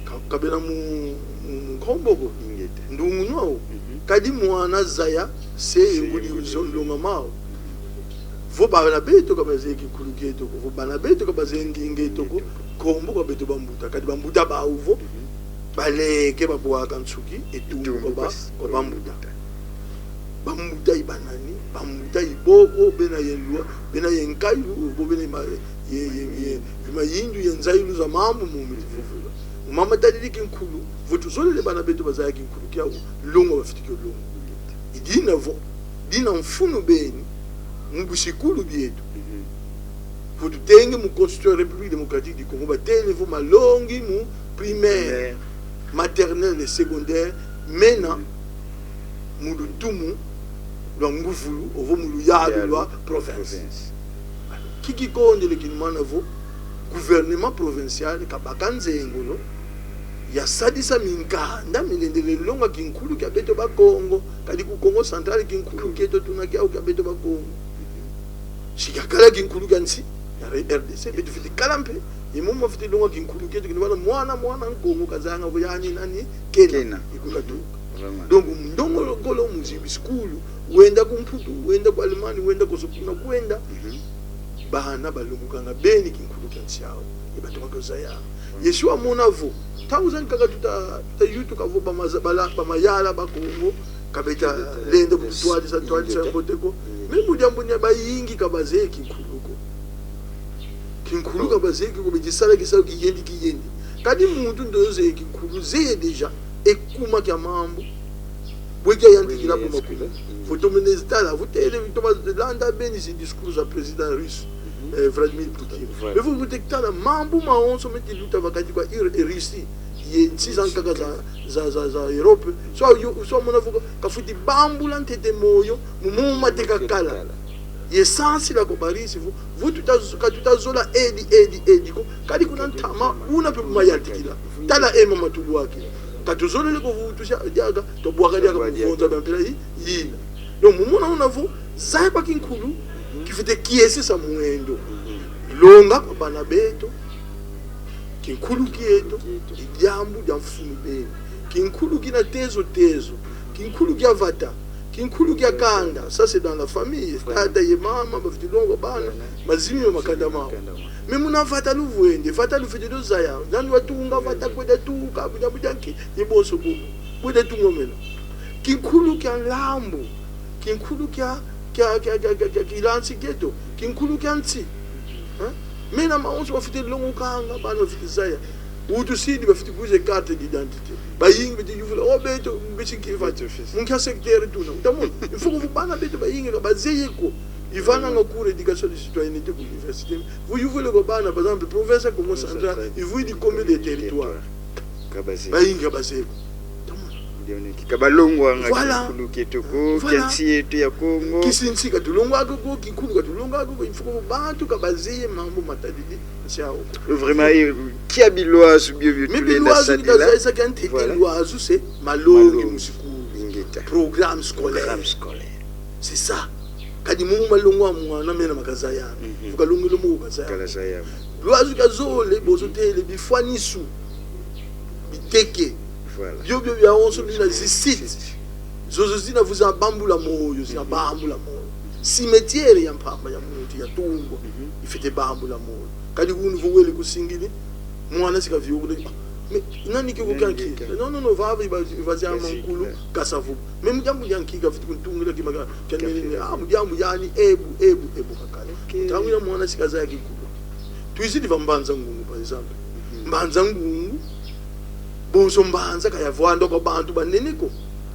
ka, ka bena mu, mu, mu nkombo ko. Ingeta. Ndungunu au. Mhm. Kadi mwana zaya, se Se ngudi ngudi. Zo nlonga mau. Vo bana beto ka bazeye kinkulu kieto ko, vo bana beto ka bazeye nginga eto ko, nkombo kwa beto bambuta. Kadi bambuta bau vo, Mhm. baleke babwaka nsuki, etumbu Etumbu kwa ba, kwa, kwa bambuta. Bambuta i banani? Bambuta i bobo, bena ye lwa, bena ye nkayilu, bo bena ma, ye, ye, ye, ye mayindu, ye nzayilu za mambu mu miti vovela. Mama tadidi kinkulu, vo tuzolele bana beto bazaya kinkulu kiau, longa bafwete kio longa. I dina vo, dina mfunu beni, mu bisikulu bieto. Mhm. Vo tutenge mu Constitution ya République Démocratique du Congo, batele vo malongi mu primaire, Primaire. Maternelle et secondaire, mena mu lutumu lwa nguvulu, ovo mu luyalu lwa province. Kiki kondele kinumana vo gouvernement provincial kabaka nzengolo ya sadisa minkanda milendele longa kinkulu kia beto Bakongo, kadi ku Kongo Central kinkulu kieto tuna kiau kia beto Bakongo. Si kiakala kinkulu kia nsi ya R D C, beto fwete kala mpe, ye momo fwete longa kinkulu kieto, kinumana mwana, mwana Nkongo kazayanga vo yani nani, kena, Kena. ikukatuka. Vraiment. Donc, ndongolo kolo mu zi bisikulu, wenda ku Mputu, wenda ku Allemagne, wenda koso kuna kwenda, Mhm. bana balongukanga beni kinkulu kia nsi au, ye batoma kio zaya. Ye si wamona vo, ntangu zankaka tuta, tuta yutuka vo bamaza-, bala-, bamayala ba Kongo, ka beta lenda kututwadisa, twadisa ya mbote ko. Mm. Mais mu diambu dia bayingi ka bazeye kinkulu ko. Kinkulu ka bazeye ko, beti sala kisalu kiyendi kiyendi. Kadi muntu ndoyo zeye kinkulu, zeye déjà e kuma kia mambu. Bwe kia yantikila Bwe buma yantikila. kuma. Vo tomene tala, vo tele, toma landa beni zi discours za président russe, Mhm. eh, Vladimir Putin. Voilà. Mais vo, vo tele tala mambu mawonso meti luta va kati kwa Ir-, Russie ye nsi zankaka za, za, za, za Europe. So yo, so mona vo ka fwete bambula ntete moyo, mu momo mateka kala. Ye sansila kwa ba Russie vo, vo tuta, ka tuta zola edi, edi, edi ko. Kadi kuna ntama, buna mpe bu mayantikila. Tala ema matulwakila. Ka tuzolele ko vutusia diaka, twabwaka diaka mu vonza bia mpila yi, yina. Donc, mu mona una vo, zaya kwa kinkulu, kifwete kiesesa mwendo. Longa kwa bana beto, kinkulu kieto, i diambu dia mfunu beni. Kinkulu kina tezo tezo, kinkulu kia vata, kinkulu kia kanda, ça c'est dans la famille. Tata ye mama, bafwete longa bana, mazimi ma makanda mau. Mais muna vata luvwende, vata lufwete dio zaya, nani watunga vata, kwenda tuka, budia budia nki, ye bonso bobo. Kwenda tungomena. Kinkulu kia nlambu, kinkulu kia, kia, kia, kia, kia, kia kilansi kieto, kinkulu kia nsi. Hein? Mena mawonso bafwete longokanga, bana bafwete zaya. Utusidi bafwete kwiza carte d'identité. Bayingi beti yuvula, oh, beto, mbesi kiva. Beto fils. Mu nkia secteur tuna. Utamona? Il faut que bana beto bayingi ka bazeye ko. Ivananga cours d'éducation de citoyenneté ku université. Vo yuvula kwa bana, par exemple, province ya Kongo Central, ivwidi combien de territoires? Ka bazeye. Bayingi ka bazeye ko. Utamona? Ndio ni ki-, ka balongwanga. Voilà. Kinkulu kieto ko, voilà, kia nsi yeto ya Kongo. Kisi nsi ka tulongwaka ko, kinkulu ka tulongwaka ko, il faut que bantu ka bazeye mambu matadidi nsi yawu ko. Vraiment, eh, kia bilwazu bio bio. Mais tulenda bilwazu sadila. Kita zayisa kia ntete. Voilà. Lwazu c'est malongi. Malongi. Mu sikulu. Ingeta. Programme scolaire. Programme scolaire. C'est ça. Kadi mu malongi a mwana mena ma kazaya. Mhm. Vo kalongele mo kazaya. Kala zaya. Lwazu kia zole, bozo tele bifwanisu, biteke. Voilà. Bio bio biawonso bina zi sites. Zozo zina vo zabambula moyo, zina, mhm, bambula moyo. Cimetière ya mpamba ya muntu yatungwa, mhm, ifwete bambula moyo. Kadi unu vo wele ku singini, mwana si kavioka, ah, mais nani ke ko kanki? Nani ke ko? Non, non, non, vava iba, iba zaya mankulu, kasa vo. Mais mu diambu dia nkika fwete kuntungila kima kia, kia nene, kia nene. Ah, mu diambu yani, ebu, ebu, ebu kakala. Ok. Ntangu yina mwana si kazaya kinkulu. Twizidi va Mbanza Ngungu, par exemple. Mhm. Mbanza Ngungu, bonso mbanza ka yavwanda kwa bantu banene ko.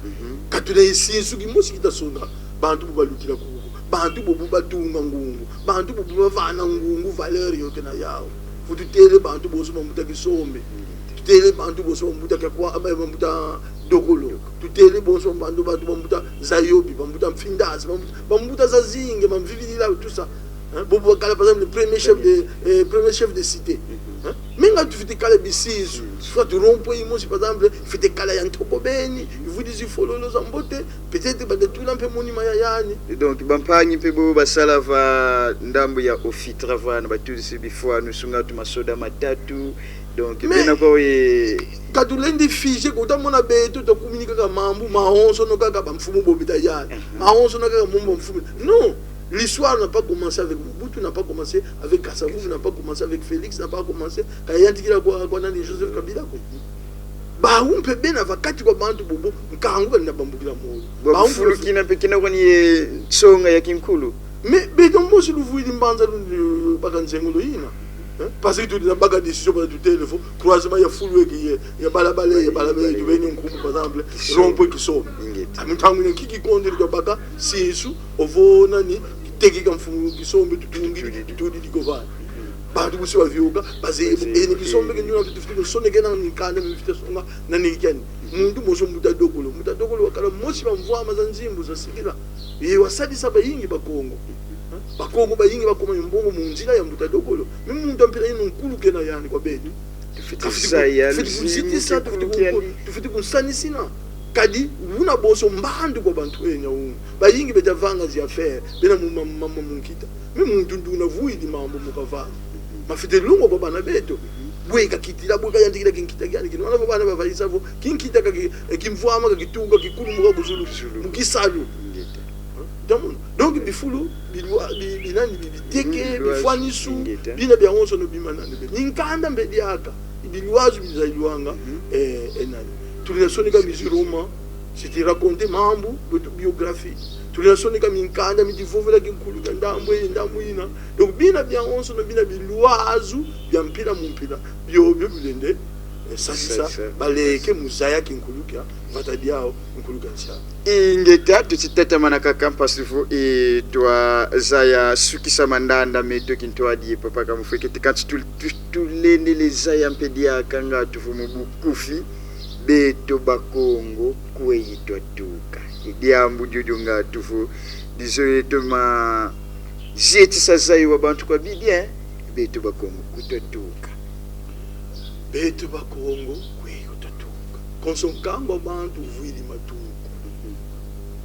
Mhm. Ka tuna ye sinsu kimosi kita songa bantu bo balutila kuku. Bantu bobo batunga Ngungu. Bantu bobo bavana Ngungu valeur yo kena yawu. Vo tutele bantu bonso bambuta Kisombe. Mhm. Tutele bantu bonso bambuta Kakwa, ba-, bambuta Dokolo. Dokolo. Tutele bonso bantu, bantu bambuta Zayobi, bambuta Mfindazi, bambuta, bambuta zazingi, bamvivilila, tout ça. Hein? Bobo bakala, par exemple, le premier chef de, euh, premier chef de cité. Mhm. Hein? Mais nga tufwete kala bisisu. Mhm. Soit rond-point yimosi, par exemple, ifwete kala ya ntoko beni, ivwidi zifololo za mbote, peut-être banda tula mpe monument ya yani. Et donc, bampangi mpe bobo basala va ndambu ya OFITRA vana, batudisi bifwanisu, nga tu masoda matatu. Donc, mais bena kwa ye. Ka tulendi figer ko, utamona beto twakumini kaka mambu, mawonsono kaka bamfumu bobo beta yani. Mhm. Mawonsono kaka mambu bamfumu. Non, l'histoire n'a pas commencé avec Mobutu, n'a pas commencé avec Kasa-Vubu, n'a pas commencé avec Félix, n'a pas commencé, ka yantikila kwa, kwa nani, Joseph Kabila ko. Bawu mpe bena va kati kwa bantu bobo, nkangu kani na bambukila moyo. Bawu mpe fulu kina mpe kina kwani ye nsonga ya kinkulu. Mais beto mosi luvwidi mbanza lu-, lu-, baka nzengolo yina. Hein? Parce que tulenda baka décision, bana tutele vo croisement ya fulu eki ye, ya balabala, ya balabala, ya beni nkumbu, par exemple, Kisombe. Rond-point Kisombe. Ingeta. Ah, mu ntangu yina nki kikondele twa baka sinsu, ovo nani, kiteke kia mfumu Kisombe tutungidi, tutudidi ko vana. Bantu bosi bavioka, bazeye, bazeye, eni Kisombe, eh, ke nduna tufwete kusonekena minkanda mifwete songa, nani kiani. Muntu mosi mbuta Dokolo. Mbuta Dokolo wakala mosi va mvwama za nzimbu zasikila. Ye wasadisa bayingi Bakongo. Hein? Bakongo bayingi bakoma ye mbongo mu nzila ya mbuta Dokolo. Mais muntu a mpila yina nkulu kena yani kwa beni. Tufwete kuzaya, tufwete kuzitisa, tufwete ku-, tufwete kunsanisina. Kadi una bonso mbandu kwa bantu enya unu. Bayingi beta vanga zi affaires, bena mu ma-, ma-, ma-, mu nkita. Mais muntu nduna vwidi mambu mu kavana. Mafwete lungwa kwa bana beto. Bwe kakitila, bwe kayantikila kinkita kiani, kina wana vo bana bavayisa vo, kinkita kaki-, eh, kimvwama kakituka, kikulumuka ku zulu. Zulu. Mu kisalu. Ingeta. Hein? Donc, bifulu, bilwa-, bi-, binani, bi-, biteke, mhm, bilwazu, bifwanisu, ingeta, bina biawonsono bima nani be. Ni nkanda mpe diaka, bilwazu bizayilwanga, mhm, eh, eh, nani. Tulenda soneka mizi Roma, c'est-à-dire raconter mambu, autobiographie. Tulenda soneka minkanda miti vovela kinkulu kia ndambu ye, ndambu yina. Donc, bina biawonsono, bina bilwazu bia mpila mu mpila, biobio bilenda, eh, sadisa, sadisa, baleke mu zaya kinkulu kia vata diawu, kinkulu kia nsi yawu. Ingeta, tuti tatamana kaka mpasi vo, eh, twazaya sukisa mandanda meto kintwadi ye papa Kamufwekete, kansi tu-, tu-, tulendele zaya mpe diaka nga tu vo mu bukufi, beto Bakongo kweyi twatuka. I diambu diodio nga tu vo, dizo yeto ma zietisa zayiwa bantu kwa bidi, hein? Beto Bakongo kweyi twatuka. Beto Bakongo kweyi twatuka. Konso nkangu a bantu uvwidi matuku. Mhm.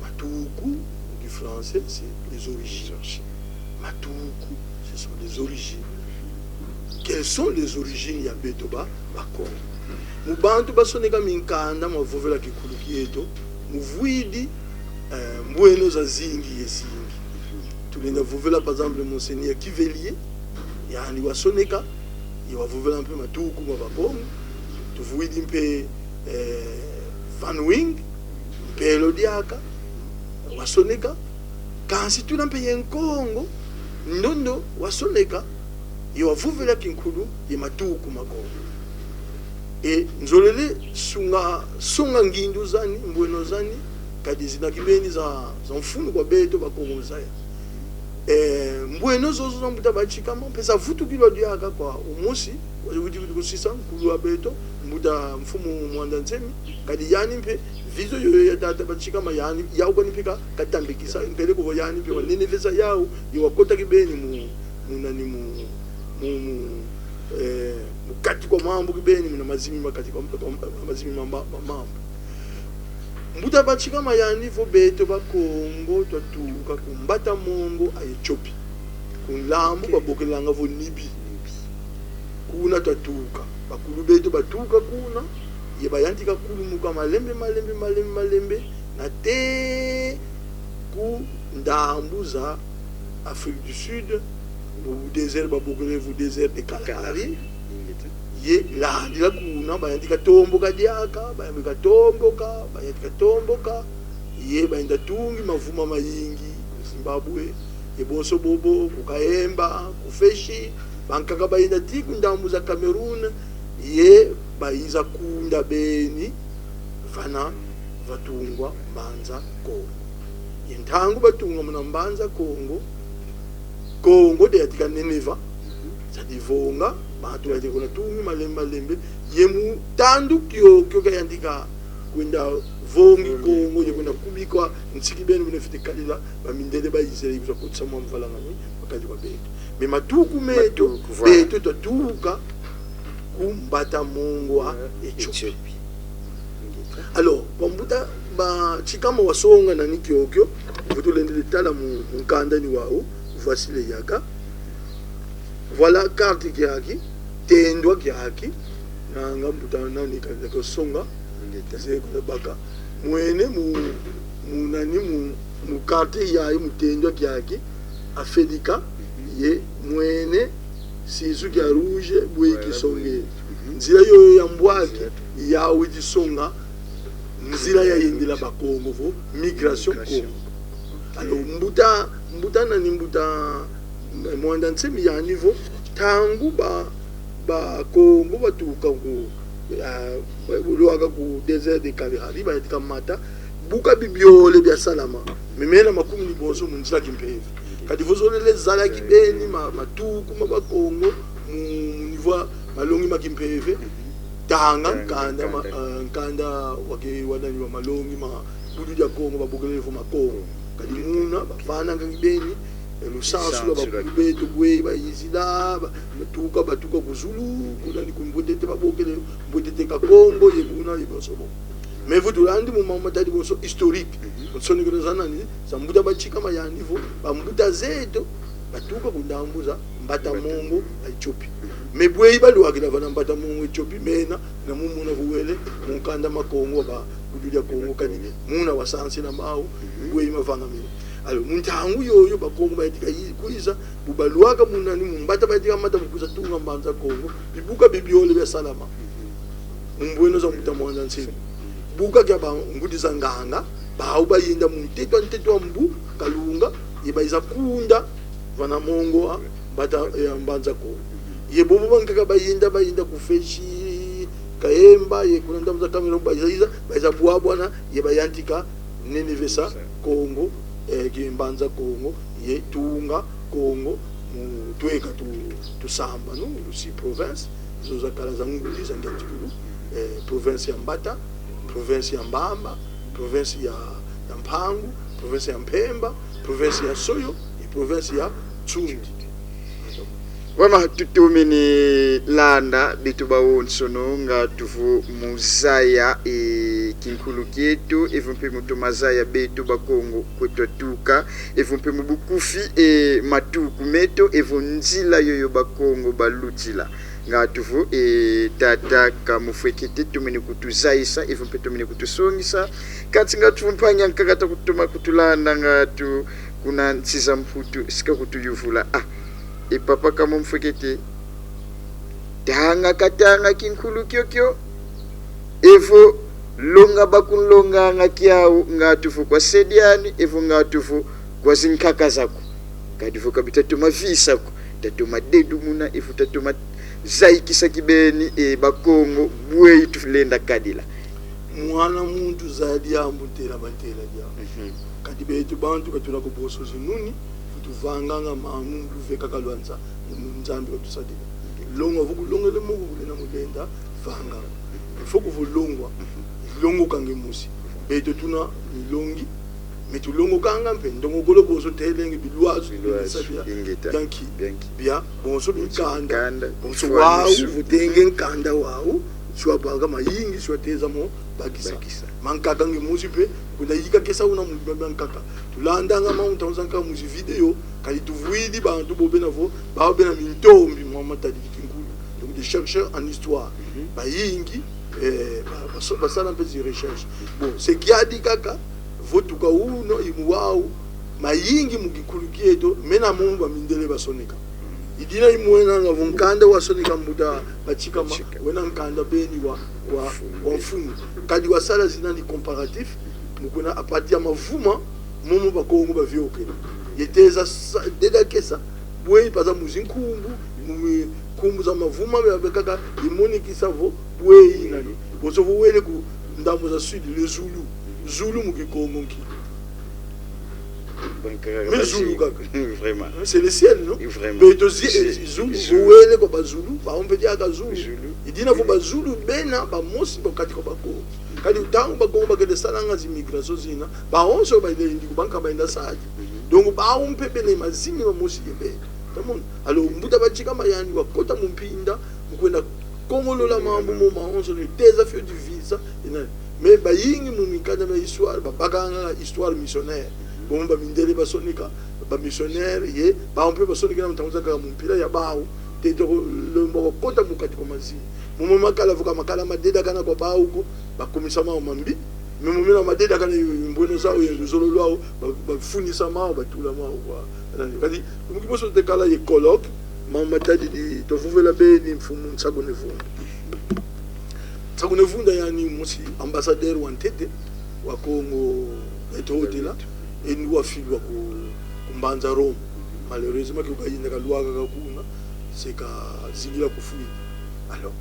Matuku, mu kifrançais, c'est les origines. Les origines. Matuku, ce sont les origines. Quelles sont les origines ya beto ba, Bakongo? Mu bantu basoneka minkanda mavovela kinkulu kieto, muvwidi, eh, mbweno zazingi ye zingi. Tulenda vovela, par exemple, Monseigneur Cuvelier, yandi wasoneka, ye wavovela mpe matuku ma Bakongo. Tuvwidi mpe, eh, Van Wing, mpelo diaka, wasoneka, kansi tuna mpe ye Nkongo, ndondo wasoneka, ye wavovela kinkulu ye matuku ma Kongo. E nzolele sunga, songa ngindu zani, mbweno zani, kadi zina kibeni za, za mfunu kwa beto Bakongo zaya. E, mbweno zozo za mbuta Batshikama, mpe zavutukilwa diaka kwa umosi, wadi widi kusisa nkulu wa beto, mbuta mfumu Muanda Nsemi, kadi yani mpe vision yoyo ya tata Batshikama yani, yau kwani mpe ka-, katambikisa, mpeleko vo yani mpe wanenevesa yau, ye wakota kibeni mu, mu nani mu, mu, mu, eh, mu kati kwa mambu kibeni, muna mazimi ma kati kwa, kwa mazimi ma, ma, ma mambu. Mbuta Batshikama yani vo beto Bakongo twatuka ku mbata mongo a Ethiopie, ku ndambu babokelanga vo Nibi. Kuna twatuka. Bakulu beto batuka kuna, ye bayantika kulumuka malembe, malembe, malembe, malembe, nate ku ndambu za Afrique du Sud, mu désert babokele vo désert de Kalahari. Ingeta. Ye landila kuna, bayantika tomboka diaka, bayantika tomboka, bayantika tomboka. Ye bayenda tungi mavuma mayingi ku Zimbabwe, ye bonso bobo ku Kayemba, ku Feshi, bankaka bayenda tii ku ndambu za Cameroun, ye bayiza kunda beni vana vatungwa Mbanza Kongo. Ye ntangu batunga muna Mbanza Kongo, Kongo diyantika neneva, za divonga, bantu bayantika kuna tungi malembe malembe, ye mu tandu kiokio kayantika kwenda vongi Kongo, ye kwenda kubika nsi kibeni muna fwete kadila, bamindele bayizela ye kwiza kotisa mwa mvalangani, bakadi kwa beto. Mais matuku meto, Matuku, voilà. Beto twatuka ku mbata mongo a Ethiopie. Ethiopie. Alors, bambuta Batshikama wasonga nani kiokio, vo tulendele tala mu, mu nkanda ni wau, voici le yaka. Voilà carte kiaki, tendwa kiaki, nanga mbuta nani ka, ka songa, Ingeta. Ze kuna baka. Mwene mu, mu nani mu, mu carte yayi mu tendwa kiaki, afedika, ye mwene sinsu kia rouge, bwe Voilà, kisonge. Bwe. Mhm. Nzila yoyo ya mbwaki, Nzila tu. Ya widi songa, nzila ya yendela Bakongo vo, migration Migration. Kongo. Alors, mbuta, mbuta nani, mbuta Muanda Nsemi yani vo, ntangu ba, Bakongo batuka ku, ah, lwaka ku désert de Kalahari, bayantika mata, buka bibiole biasalama, me mena makumini bonso mu nzila kimpeve. Kadi vo zolele zala kibeni ma, matuku ma Bakongo mu, mu niveau ya malongi ma kimpeve, tanga Tanga nkanda ma, nkanda. Eh, nkanda wake wana ni wa malongi ma Bundu dia Kongo, babokele vo Makongo. Kadi muna, bavananga kibeni, eh, lusansu lwa Lusansu lwa bakulu beto, bwe bayizila, ba-, batuka, batuka ku zulu, kuna ni ku Mbwetete babokele, Mbwetete ka Kongo, ye kuna, ye bonso bo. Mais vo tulandi mu mambu matadi bonso historique. Mhm. Bonso ni kuna za nani, za mbuta Batshikama yani vo, bambuta zeto, batuka ku ndambu za Mbata Mbata Mongo, Mongo. A Ethiopie. Mhm. Mais bwe balwakila vana Mbata Mongo Ethiopie, mena, na mu muna vo wele, mu nkanda Makongo, ba Bundu dia Kongo, kadi muna wasansila mau, Mhm. bwe mavangamene. Alors, mu ntangu yoyo, Bakongo bayantika yi-, kwiza, bu balwaka muna ni mu mbata bayantika mata mu kwiza tunga Mbanza Kongo, bibuka bibiole biasalama. Mhm. Mu mbweno za mbuta Muanda Nsemi. Buka kia ba ngudi za nganga, bau bayenda mu ntetwa, ntetwa mbu, kalunga, ye bayiza kunda, vana mongo a, mbata, ya Mbanza Kongo. Ye bobo bankaka bayenda, bayenda ku Feshi, Kayemba, ye kuna ndambu za Cameroun, bayiza, yiza, bayiza bwabwana, ye bayantika nenevesa Kongo, eh, ki Mbanza Kongo, ye tunga Kongo, mu tweka tu, tusambanu, lusi province, zo zakala za ngudi za ngiatikulu, eh, province ya Mbata, province ya Mbamba, province ya, ya Mpangu, province ya Mpemba, province ya Soyo, ye province ya Tsundi. Vraiment, tutomene landa, beto bawonsono, nga tuvo mu zaya e kinkulu kieto, evo mpe mu toma zaya beto Bakongo kwe twatuka, evo mpe mu bukufi e matuku meto, evo nzila yoyo Bakongo balutila. Nga tuvo, e, tata Kamufwekete tomene kutuzayisa, evo mpe tomene kutusongisa. Kansi nga tuvo mpangi ankaka ta kutoma kutulanda, nga tu kuna nsi za Mputu, si kakutuyuvula. Ah, e papa Kamufwekete, tanga katanga kinkulu kiokio, evo Longa bakunlonganga kiau, ngatu vo kwa se diani, evo ngatu vo kwa zinkaka zaku. Kadi vo ka bita toma visa ko, ta toma dedumuna, evo ta toma zayikisa kibeni e Bakongo bwe tulenda kadila. Mwana muntu zaya diambu, ntela bantela diambu. Mhm. Kadi beto bantu ka tuna ko bonso zinuni, vo tuvanganga mambu mu luveka ka lwa Nza-, mu Nzambi katusadila. Longa vo kulongele mo, kulenda mu lenda vanga. Il faut que vo longwa, longokanga mosi. Beto tuna milongi, mais tulongokanga mpe, ndongokolo bonso telenge bilwazu, Bilwazu, bisa bia, ingeta. Bia nki? Bia nki? Bia bonso binkanda, nkanda, bonso mfwanusu. Wau, vo tenge nkanda wau, si wabaka mayingi, si wateza mo bakisa. Bakisa. Mankaka nge mosi mpe, kuna yika kesa una mu bia nkaka. Tulandanga ma unta unzanka mu zi vidéo, kadi tuvwidi bantu bo bena vo, ba bena mintombi mwa matadi kinkulu. Donc des chercheurs en histoire. Mhm. Bayingi, eh, ba-, baso-, basala mpe zi recherche. Bon, se kiadi kaka, vo tuka uno, i mu wau, mayingi mu kinkulu kieto, mena momo bamindele basoneka. I dina i mwenanga vo nkanda wasoneka mbuta Batshikama, Batshikama. Wena nkanda beni wa, wa, Mfunu. Wa mfunu. Kadi wasala zina ni comparatif, mu kuna à partir ya mavuma, momo Bakongo baviokele. Yeteza sa-, deda kesa, bwe ipaza mu zinkumbu, mu nkumbu za mavuma, bia, bia kaka, imonikisa vo, bwe inani. Bonso vo wele ku ndambu za sud, le Zulu. Zulu mu Kikongo nki? Bon, kaka Mais ba Zulu si-, kaka. Vraiment. Hein, c'est le ciel, non? Vraiment. Beto zi-, c'est, eh, Zulu, Zulu. Vo wele kwa Bazulu, ba ompe diaka Zulu. Zulu. I dina vo Bazulu bena, bamosi, ba kati kwa Bakongo. Kadi ntangu Bakongo bakele salanga zi migration zina, bawonso balendi ku banka baenda sadi. Mhm. Donc, bau mpe bena mazimi mamosi ye bena. Tamona? Alors, mbuta Batshikama yandi wakota mu mpinda, mu kwenda kongolola mambu mo mawonso, ne teza fioti visa, ina. Mais bayingi mu minkanda mia histoire, babakanga histoire missionnaire. Bon, bamindele basoneka, ba missionnaire, ye, bau mpe basonekena mu ntangu zakaka mu mpila ya bau, tete ko lomba wakota mu kati kwa mazimi. Momo makala vo ka makala madedakana kwa bau ko, bakumisa mau mambi. Mais momo mena madedakana i mbweno zau ye luzolo lwau, ba, bafunisa mau, batula mau kwa. Nani? Kadi, mu kiboso tekala ye colloque, ma matadidi, twavovela beni mfumu Nsakune Vunda. Nsakune Vunda yani mosi ambassadeur wa ntete wa Kongo, beto wotela, eni wafilwa ku, ku mbanza Rome. Malheureusement, ke kayenda kalwaka ka kuna, se kazingila kufwidi. Alors,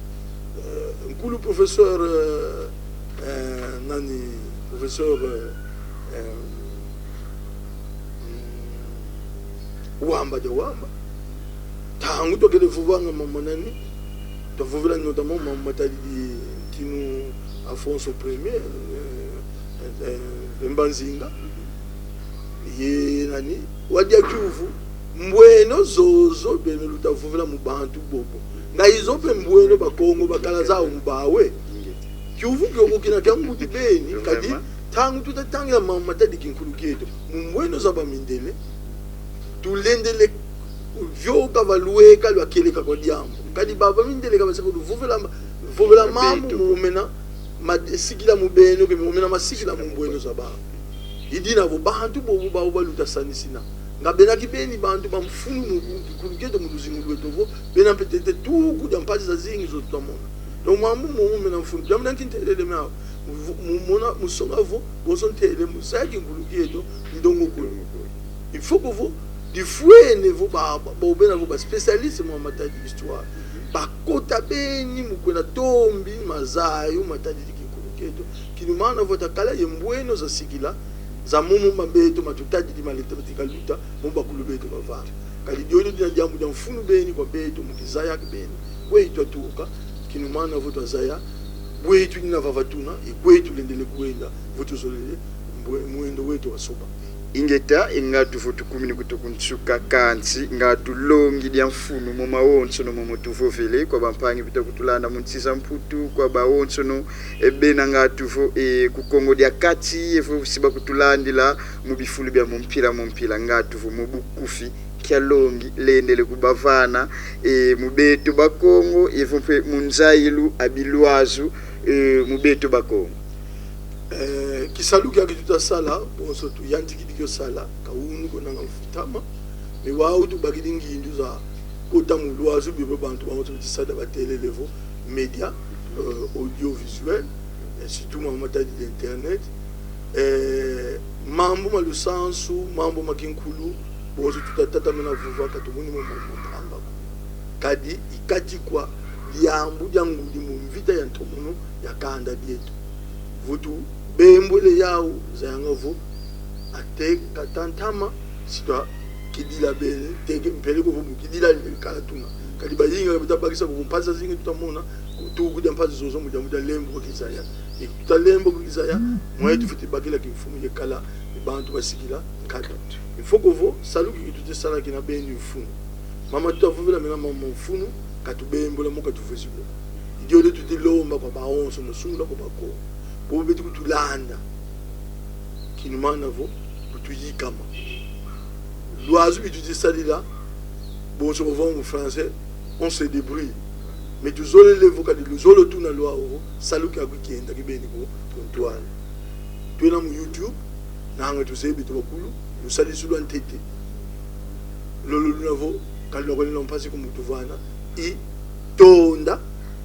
euh, nkulu professeur, euh, euh, nani, professeur, euh, euh, mm, Wamba dia Wamba. Ntangu twakele vovanga mama nani, twavovela notamment mama matadidi ntinu Afonso Premier, euh, euh, euh, Mbanzinga. Ye nani, wadia kiuvu, mbweno zozo beno luta vovela mu bantu bobo. Nga izo mpe mbweno Bakongo bakala zau mu bawe. Kiuvu kiokio kina kia ngudi beni, kadi vraiment. Ntangu tuta tangila mama matadi kinkulu kieto, mu mbweno za bamindele, tulendele vioka va lweka lwa kieleka kwa diambu. Kadi baba mindele ka basa kulu vovela ma-, vovela mambu beto. Mu mena, ma-, sikila mu beno, ke mu mena masikila mu mbweno za bau. I dina vo bantu bobo bau baluta sanisina. Nga bena kibeni bantu ba mfunu mu kinkulu kieto mu luzingu lweto vo, bena mpe tete tuku dia mpasi zazingi zo tuta mona. Donc mambu momo mena mfunu. Diambu dia nki ntelele miau? Mu, mu mona, mu songa vo, bonso ntele mu zaya kinkulu kieto, ndongokolo. Il faut que vo, difwene vo ba, ba, bo bena vo ba spécialiste mu matadi histoire. Bakota beni mu kwenda tombi mazayu matadidi kinkulu kieto. Kinumana vo twakala ye mbweno zasikila, za momo ma beto matutadidi maleta batika luta, mo bakulu beto bavanga. Kadi diodio dina diambu dia mfunu beni kwa beto, mu kizaya kibeni. Kwe twatuka, kinumana vo twazaya, bwe twina vava tuna, ye kwe tulendele kwenda, vo tuzolele, mbwe-, mwendo weto wa soba. Ingeta, e ngatu vo tukumini kutu ku nsuka, kansi ngatu longi dia mfunu mo mawonsono momo tuvovele, kwa bampangi bita kutulanda mu nsi za Mputu, kwa bawonsono, e bena ngatu vo, e, ku Kongo dia Kati, evo si bakutulandila mu bifulu bia mu mpila mu mpila, ngatu vo mu bukufi, kia longi lendele kubavana, e, mu beto Bakongo, evo mpe mu nzayilu a bilwazu, e, mu beto Bakongo. Eh, kisalu kiaki tuta sala, bonso tuyantikidi kio sala, ka unu ko nanga mfutama, mais wau tubakidi ngindu za kota mu lwazu, bio bantu bawonso beti sada batelele vo média, euh, audiovisuel, eh, surtout ma matadi ya internet, eh, mambu ma lusansu, mambu ma kinkulu, bonso tuta tatamana vova, ka tumoni mo mambu ma mpamba ko. Kadi i kati kwa diambu dia ngudi mu mvita ya ntomono ya kanda dieto. Vo tubembwele yau, zayanga vo, ate kata ntama, si twakidila bele, teke mpele ko vo mu kidila kala tuna. Kadi bayingi ka beta bakisa ko, vo mpasi zazingi tuta mona, ku tuku dia mpasi zozo mu diambu dia lembo kwa kizaya. E tuta lembo kwa kizaya, mwe tufwete bakila kimfumu ye kala, e bantu basikila nkatu. Il faut que vo, salu ki tuta sala kina beni mfunu. Mama tuta vovela mena mama mfunu, ka tubembwela mo, ka tuvwezi mo. I diole tuta lomba kwa bawonso, mu sungula kwa Bakongo. Bo beti kutulanda. Kinumana vo, kutuyikama. Lwazu bi tuta sadila, bonso bavova mu français, on se débrouille. Mais tuzolele vo kadi luzolo tuna lwau vo, salu kiaku kienda kibeni ku, ku ntwala. Twena mu YouTube, nanga tuzebi tu bakulu, lusadisu lwa ntete. Lolo luna vo, ka luna kwenda mpasi ko mu tuvana, i tonda,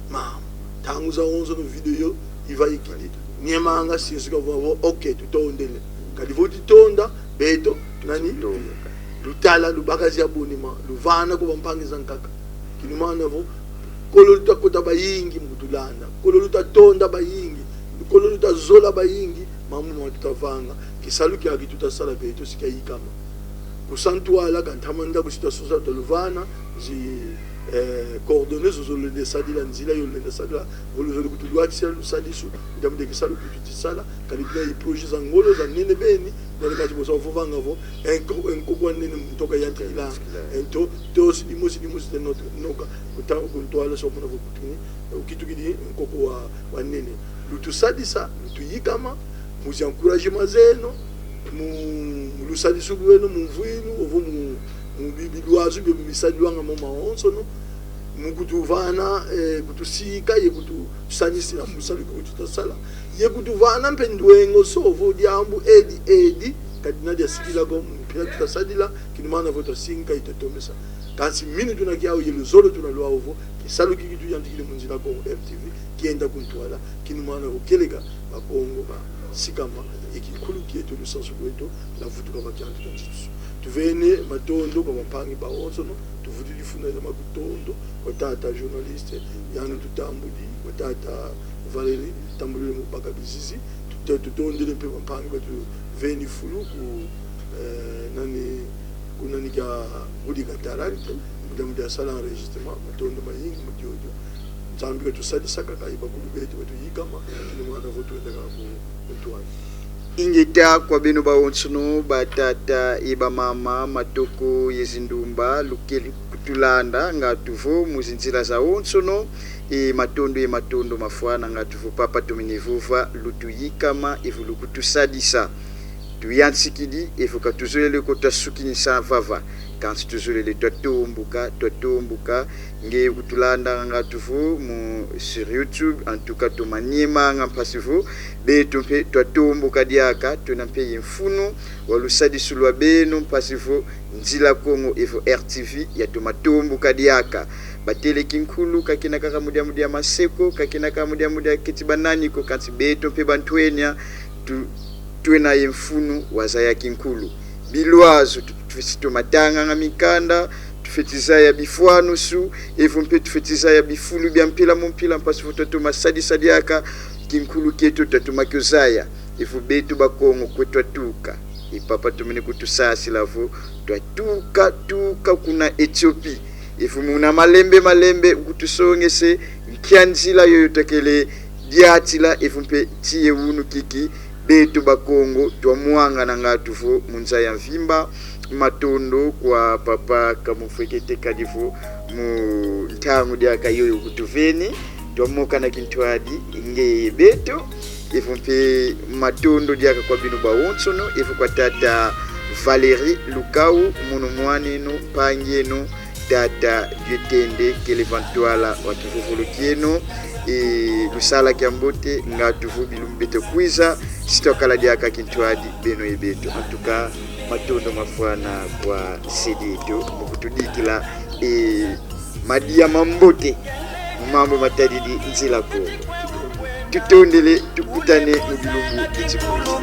ma, ntangu zawonso no vidéo, i vaikidi, niemanga sinsuka vo, vo, ok, tutondele. Kadi vo ti tonda, beto, nani? Tonda. Lutala, lubaka zi abonnement, luvana kwa bampangi zankaka. Kinumana vo, kolo luta kota bayingi mu kutulanda, kolo luta tonda bayingi, kolo luta zola bayingi, mambu ma tuta vanga, kisalu kiaki tuta sala beto si kiayikama. Ku sa ntwala, ka ntama nda ku si tuta sosa tuta luvana, zi, eh, coordonnées zozo lenda sadila, nzila yo lenda sadila, vo luzolo kutulwakisila lusadisu, mu diambu dia kisalu ki tuta sala, kadi tuna i projet za ngolo, za nene beni, nene kati bosa vovanga vo, e nko-, e nkoko wa nene mu ntoka yantikila, e nto-, tosi dimosi, dimosi te not-, noka, kuta-, ku ntwala so mona vo kutini, ukitukidi nkoko wa, wa nene. Lutusadisa, lutuyikama, mu zi encouragement zeno, mu, mu lusadisu lweno, mu mvu inu, ovo mu, mu bi-, bilwazu bio bisadilwanga mo mawonsono, mu kutuvana, eh, kutusika, ye kutusanisila mu salu ki tuta sala, ye kutuvana mpe ndwengo so vo diambu edi, edi, ka dina diasikila ko, mu mpila tuta sadila, kinumana vo twasinka, i twatomesa. Kansi minu tuna kiau, ye luzolo tuna lwau vo, kisalu kiki tuyantikidi mu Nzila Kongo R T V, kienda ku ntwala, kinumana vo kieleka, Bakongo basikama, ye kinkulu kieto, lusansu lweto, lwavutuka va kiandu kia nzitusu. Tuvene matondo kwa bampangi bawonsono, tuvutudi funda dia matondo kwa tata journaliste, yandi tutambudi, kwa tata Valérie, tambudile mu baka bizizi, tute-, tutondele mpe bampangi batuveni fulu ku, eh, nani, ku nani kia, ku di Cataracte, mu diambu dia sala enregistrement, matondo mayingi mu diodio. Nzambi katusadisa kaka, i bakulu beto batuyikama, kinumana vo twenda kaka ku, ku ntwala. Ingeta kwa beno bawonsono, batata ye bamama, matoko ye zindumba, lukele kutulanda, ngatu vo mu zinzila zawonsono, e matondo ye matondo mafwana, ngatu vo papa tomene vova, lutuyikama, evo lukutusadisa. Tuyantikidi, evo ka tuzolele ko twasukinisa vava. Kansi tuzolele twatombuka, twatombuka. Nge kutulanda ngatu vo mu, sur YouTube, en tout cas, tumaniemanga mpasi vo beto mpe twatombuka diaka, tuna mpe ye mfunu wa lusadisu lwa beno mpasi vo Nzila Kongo evo R T V yatoma tombuka diaka. Batele kinkulu, ka kina kaka mu diambu dia maseko, ka kina kaka mu diambu dia keti banani ko, kansi beto mpe bantwenia, tu-, twena ye mfunu wa zaya kinkulu. Bilwazu, tu-, tufweti toma tanganga minkanda, tufweti zaya bifwanusu, evo mpe tufweti zaya bifulu bia mpila mu mpila, mpasi vo twatoma sadisa diaka kinkulu kieto twatoma kio zaya. Evo beto Bakongo kwe twatuka, e papa tomene kutusasila vo twatuka, tuka kuna Ethiopie. Evo muna malembe, malembe, kutusongese nkia nzila yoyo twakele diatila, evo mpe tii ye unu kiki, beto Bakongo twamwangana ngatu vo mu nza ya mvimba. Matondo kwa papa Kamufwekete Kadivo mu ntangu diaka yoyo kutuveni. Twamokana kintwadi ngeye beto. Evo mpe matondo diaka kwa beno bawonsono, evo kwa tata Valérie Lukau, mono mwan'eno, mpangi'eno, tata Dietende, kele va ntwala wa kivovolo kieno, e lusala kiambote, ngatu vo bilumbu beta kwiza, si twakala diaka kintwadi, beno ye beto. En tout cas, matondo mafwana kwa se dieto, mu kutudikila, e, madia mambote, mu mambu matadidi Nzila Kongo. Tutondele, tukutane mu bilumbu biti kuza.